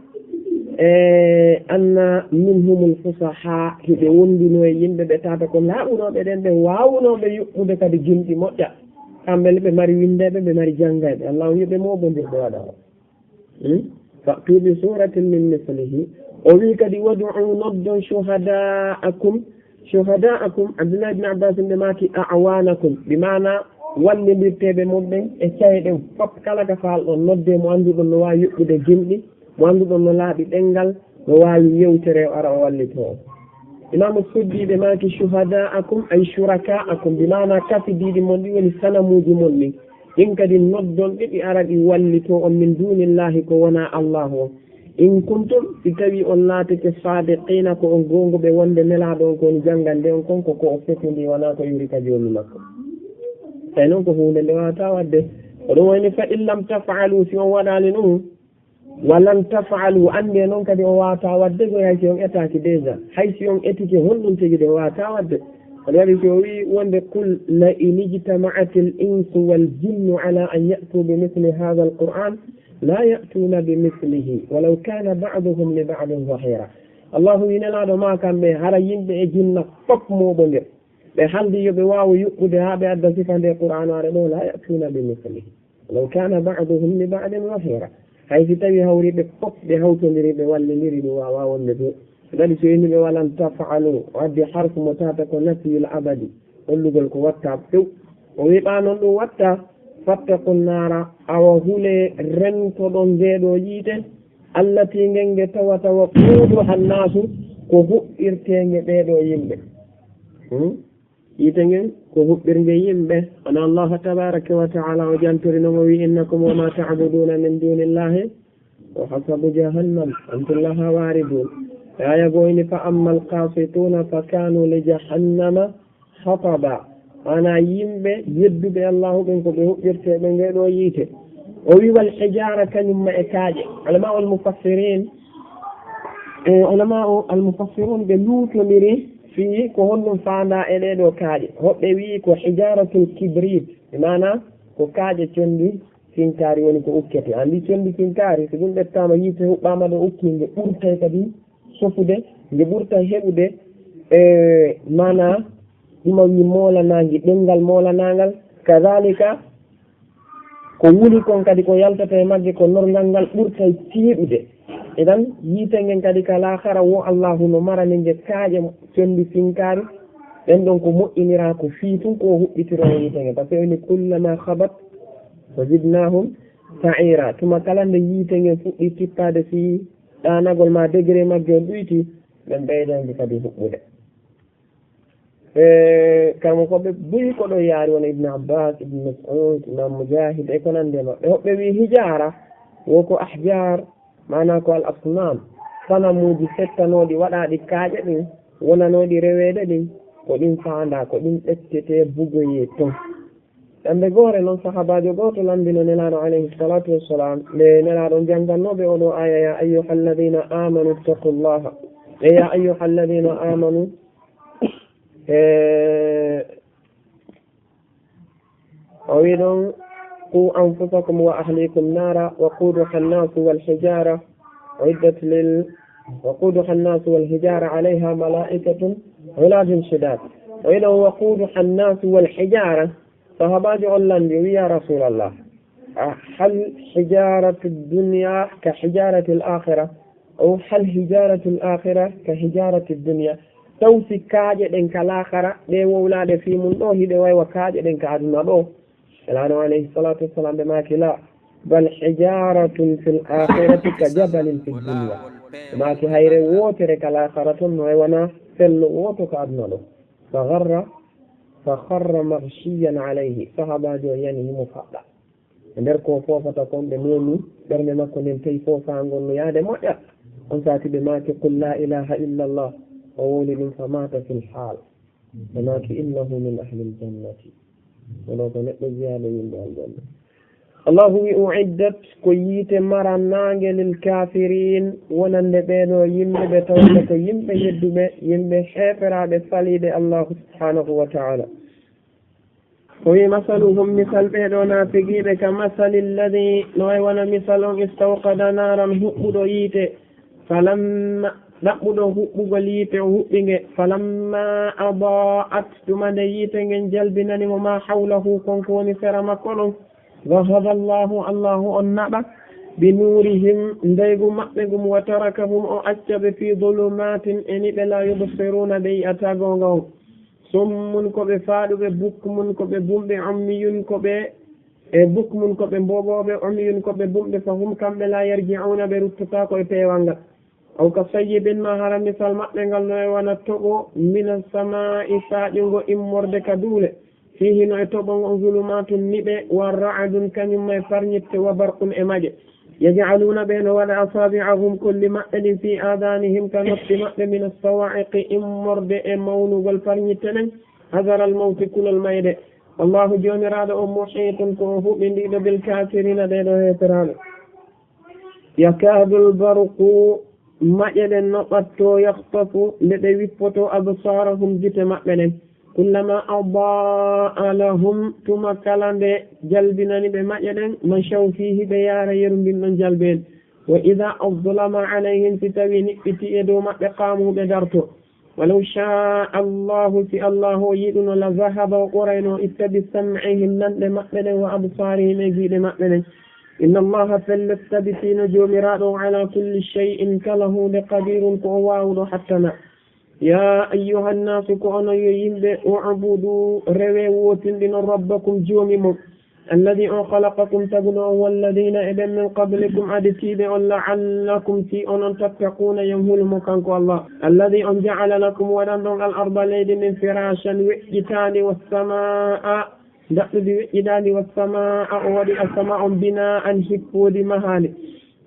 e, anna minhumul fusaha, hiɓe wondunoo e yimɓe ɓe tata ko laaɓunooɓe ɗen, ɓe waawunooɓe yuɓɓude kadi gimɗi moƴƴa. Kamɓe le ɓe mari winndeeɓe, ɓe mari janngayɓe. Allahu wi'i ɓe moobondirɓe waɗa o. Hmm? Fa'tu bi suratin min mislihi. O wi'i kadi, "Wad'u, noddon, shuhada'akum." Shuhada'akum, Abdullah ibn Abbas ɓe maaki, "A'wanakum." Bi maana wallindirteeɓe mon ɓen e caye ɗen fof, kala ka faalɗon, noddee mo annduɗon no waawi yuɓɓude gimɗi, mo annduɗon no laaɓi ɗenngal, no waawi yewtere, o ara o wallitoo. Imaamu Suddi ɓe maaki, "Shuhada'akum, ay shuraka'akum." Bi maana kafidiiɗi mon ɗi woni sanamuuji mon ɗin. Ɗin kadi noddon ɗi, ɗi ara ɗi wallitoo on min dunillahi, ko wonaa Allahu on. In kuntum, si tawi on laatike, sadiqina, ko on goonguɓe wonde Nelaaɗo on ko woni janngande on kon, ko ko o fefindi, wonaa ko iwri ka Joomi makko. Tawi noon ko huunde nde waawataa waɗde. Ko ɗum woni, "Fa in lam taf'alu", si on waɗaali ɗum, "wa lan taf'alu", anndee noon kadi o waawataa waɗde koy, hay si on etaaki déjà. Hay si on etike, honɗum tigi de o waawataa waɗde? Ko waɗi si o wi'i wonde, "Qul la in ijtama'atil insu wal jinnu ala an ya'tu bi misli hadha al-Qur'an, la ya'tuna bi mislihi, walaw kana ba'duhum li ba'din zahira." Allahu wi'i, Nelaaɗo, maa kamɓe, hara yimɓe e jinna fof mooɓondir, ɓe haldi yo ɓe waawu yuɓɓude haa ɓe adda sifa nde Qur'aanaare ɗo, la ya'tuna bi mislihi. Law kana ba'duhum li ba'din zahira. Hay si tawi hawriiɓe fof ɓe hawtondiri, ɓe wallindiri, ɗum waawaa wonde to. Kadi so yimɓe wa lan taf'alu, o addi harfu mo tata ko nafiyul abadi, hollugol ko watta few. O wi'i ɓaa noon ɗum watta, fattaqun naara, awa hulee rentoɗon ngee ɗoo yiite, allati ngel nge tawata waquuduha nnaasu, ko huɓɓirtee nge ɓee ɗoo yimɓe. Hmm? Yiite ngen ko huɓɓirnge yimɓe. Kono Allahu tabaraka wa ta'ala o jantori no mo wi, "Innakum wa ma ta'buduna min dunillahi wa hasabu jahannam antum laha waridun." E aya goo ini, "Fa ammal qasituna fa kanu li jahannama hataba." Ana yimɓe yedduɓe Allahu ɓen ko ɓe huɓɓirteɓe nge ɗo yiite. O wi, "Wal hijara, kañum ma e kaaƴe." Ulama ul mufassirin, e ulama al mufassirun ɓe luutondiri fii ko honɗum faandaa e ɗee ɗoo kaaƴe. Hoɓɓe wi'i ko hijaratul kibrit, e maana ko kaaƴe conndi sinkaari woni ko ukkete. Anndi conndi sinkaari, so ɗum ɓettaama yiite huɓɓaama ɗo ukki, nge ɓurtay kadi sofude, nge ɓurtay heɓude, e maana ɗuma wi moolanaange, ɗemngal moolanaangal. Kadhalika, ko wuli kon kadi ko yaltata e magge ko norngal ngal ɓurtay tiiɗude. Idan, yiite ngen kadi ka laakhara wo Allahu no marani nge kaaƴe conndi sinkaari. Ɗen ɗon ko moƴƴiniraa ko fii tun ko o huɓɓitiroo yiite ngen. Par ce que o inni, "Kullama khabat wa zidnahum sa'ira." Tuma kala nde yiite ngen fuɗɗi tippaade fii ɗaanagol ma degré magge on ɗuyti, ɓen ɓeydan nge kadi huɓɓude. E, kanko ko ɓe buy ko ɗo yaari wona Ibn Abbas, Ibn Mas'ud, Imam Mujahid, e ko nandi e maɓɓe. Hoɓɓe wi hijara, wo ko ahjar, maana ko al asnam, sanamuuji fettanooɗi, waɗaaɗi kaaƴe ɗin, wonanooɗi reweede ɗin, ko ɗin faandaa, ko ɗin ɓettetee bugoyee ton. Ƴande goore non, sahabaajo gooto landino Nelaaɗo alayhi salatu wassalam, nde Nelaaɗo on janngannooɓe oo ɗoo aya, "Ya ayyuhalladhina amanu ittaqullaha." E, "Ya ayyuhalladhina amanu." E, o wi ɗon, "Qu anfusakum wa ahlikum nara, waquduha annasu wal hijara, uiddat lil, waquduha annasu wal hijara, alayha malaikatun ghiladun shidad." O wi ɗon, "Waquduha annasu wal hijara." Sahabaajo on landi, o wi, "Ya Rasulallah, هل حجارة الدنيا كحجارة الآخرة؟ أو هل حجارة الآخرة كحجارة الدنيا؟ Taw si kaaƴe ɗen ka laakara, ɗe wowlaaɗe fii mun ɗoo, hiɗe way wa kaaƴe ɗen ka aduna ɗoo? Elaano alayhi salatu wassalam ɓe maaki, لا، بل حجارة في الآخرة كجبل في الدنيا. Ɓe maaki, hayre wootere ka laakara ton no e wona fello wooto ka aduna ɗoo. فخر، فخر مغشيا عليه. Sahaabaajo yani himo faɗɗa. E nder ko foofata kon, ɓe meemi ɓernde makko nden, tawi foofaangol no yaade moƴƴa. On saati ɓe maaki, قل لا إله إلا الله. O wowli ɗum, فمات في الحال. Ɓe maaki, إنه من أهل الجنة. Oɗo ko neɗɗo jeyaaɗo yimɓe aljanna. Allahu wi, أعدت, ko yiite maranaange, للكافرين, wonande ɓee ɗoo yimɓe ɓe tawata ko yimɓe yedduɓe, yimɓe heeferaaɓe faliiɓe Allahu subhanahu wa ta'ala. O wi, مثلهم, misal ɓee ɗoo naafiqiiɓe, كمثل الذي, no e wona misal on, استوقد نارا, huɓɓuɗo yiite, فلما, ɗaɓɓuɗo huɓɓugol yiite, o huɓɓi nge, فلما أضاءت, tuma nde yiite ngen jalbinani mo, ما حوله, kon ko woni sera makko ɗon, ذهب الله, Allahu on naɓa, بنورهم, ndaygu maɓɓe ngun, وتركهم, o acca ɓe, في ظلمات, e niɓe, لا يبصرون, ɓe yi'ataa goonga on. صم, ko ɓe faaɗuɓe, بكم, ko ɓe bumɓe, عمي, ko ɓe, e بكم, ko ɓe mboɓooɓe, عمي, ko ɓe bumɓe, فهم, kamɓe, لا يرجعون, ɓe ruttataako e peewal ngal. أو كصيب, maa hara misal maɓɓe ngal no e wona toɓo, من السماء, saaƴungo immorde ka duule, فيه, no e toɓo ngon, ظلمات, niɓe, ورعد, kañum e parñitte, وبرق, e maƴe. يجعلون, ɓe no waɗa, أصابعهم, kolli maɓɓe ɗin, في آذانهم, ka noppi maɓɓe, من الصواعق, immorde e mawnugol parñitte ɗen, حذر الموت, kulol mayde. والله, Joomiraaɗo on, محيط, ko o huɓindiiɗo, بالكافرين, ɓee ɗoo heeferaaɓe. يكاد البرق, maƴe ɗen no ɓattoo, يخطف, nde ɗe wippotoo, أبصارهم, gite maɓɓe ɗen. كلما أضاء لهم, tuma kala nde jalbinani ɓe maƴe ɗen, مشوا فيه, ɓe yaara yeru ndin ɗon jalbi en. وإذا أظلم عليهم, si tawii niɓɓitii e dow maɓɓe, قاموا, ɓe dartoo. ولو شاء الله, si Allaahu o yiɗuno, لذهب, o ɓorayno, itta, بسمعهم, nanɗe maɓɓe ɗen, وأبصارهم, e giiɗe maɓɓe ɗen. إن الله, pellet, tabitiino Joomiraaɗo on, على كل شيء, kala huunde, قدير, ko o waawuɗo, hattana. يا أيها الناس, ko onon yo yimɓe, اعبدوا, rewee, wootinɗinon, ربكم, Joomi mon. الذي, on, خلقكم, taguɗo on, والذين, e ɓen, من قبلكم, aditiiɓe on, لعلكم, fii onon, تتقون, yo on hulu mo, kanko Allah. الذي, on, جعل لكم, waɗanɗo on, الأرض, leydi ndin, فراشا, weƴƴitaandi, والسماء, daɗɗudi weƴƴitaandi, والسماء, o waɗi asama on, بناء, hippoodi, mahaandi.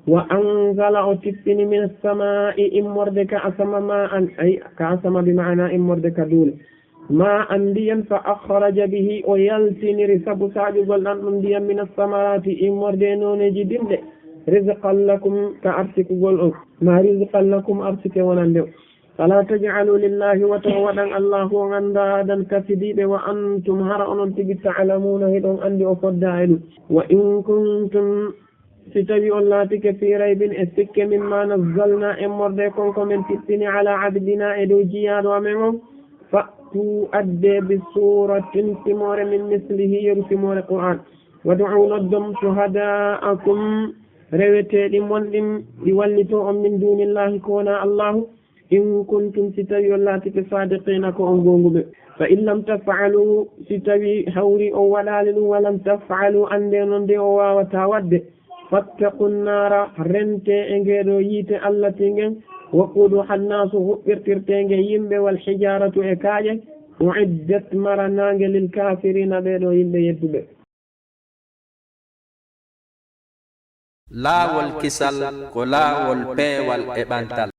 وأنزل, o tippini, من السماء, immorde ka asama, ماء, ay, ka asama bi maana immorde ka duule. ماء, ndiyan, فأخرج به, o yaltiniri sabu saaƴugol ɗan ɗon ndiyan, من الثمرات, immorde e nooneeji dimɗe, رزقا لكم, ka arsikugol on, maa رزقا لكم, arsike wonande on. فلا تجعلوا لله, wata on waɗan Allaahu on andaadan kasidiiɓe, وأنتم, hara onon tigi, تعلمون, hiɗon andi o foddaa e ɗum. وإن كنتم, si tawii on laatike, في ريب, e sikke, مما نزلنا, immorde kon ko men tippini, على عبدنا, e dow jiyaaɗo amen on, فأتوا, addee, بسورة, simoore, من مثله, yeru simoore Qur'aan. وادعوا, noddon, شهداءكم, reweteeɗi mon ɗin, ɗi wallitoo on, من دون الله, ko wonaa Allaahu, إن كنتم, si tawii on laatike, صادقين, ko on goonguɓe. فإن لم تفعلوا, si tawii hawri on waɗaali ɗum, ولن تفعلوا, anndee non de o waawataa waɗde, فاتقوا النار, rentee e ngee ɗoo yiite, التي, ngen, وقودها الناس, huɓɓirtirtee nge yimɓe, والحجارة, e kaaƴe, أعدت, maranaange, للكافرين, ɓee ɗoo yimɓe yedduɓe. Laawol kisal ko laawol peewal e ɓantal.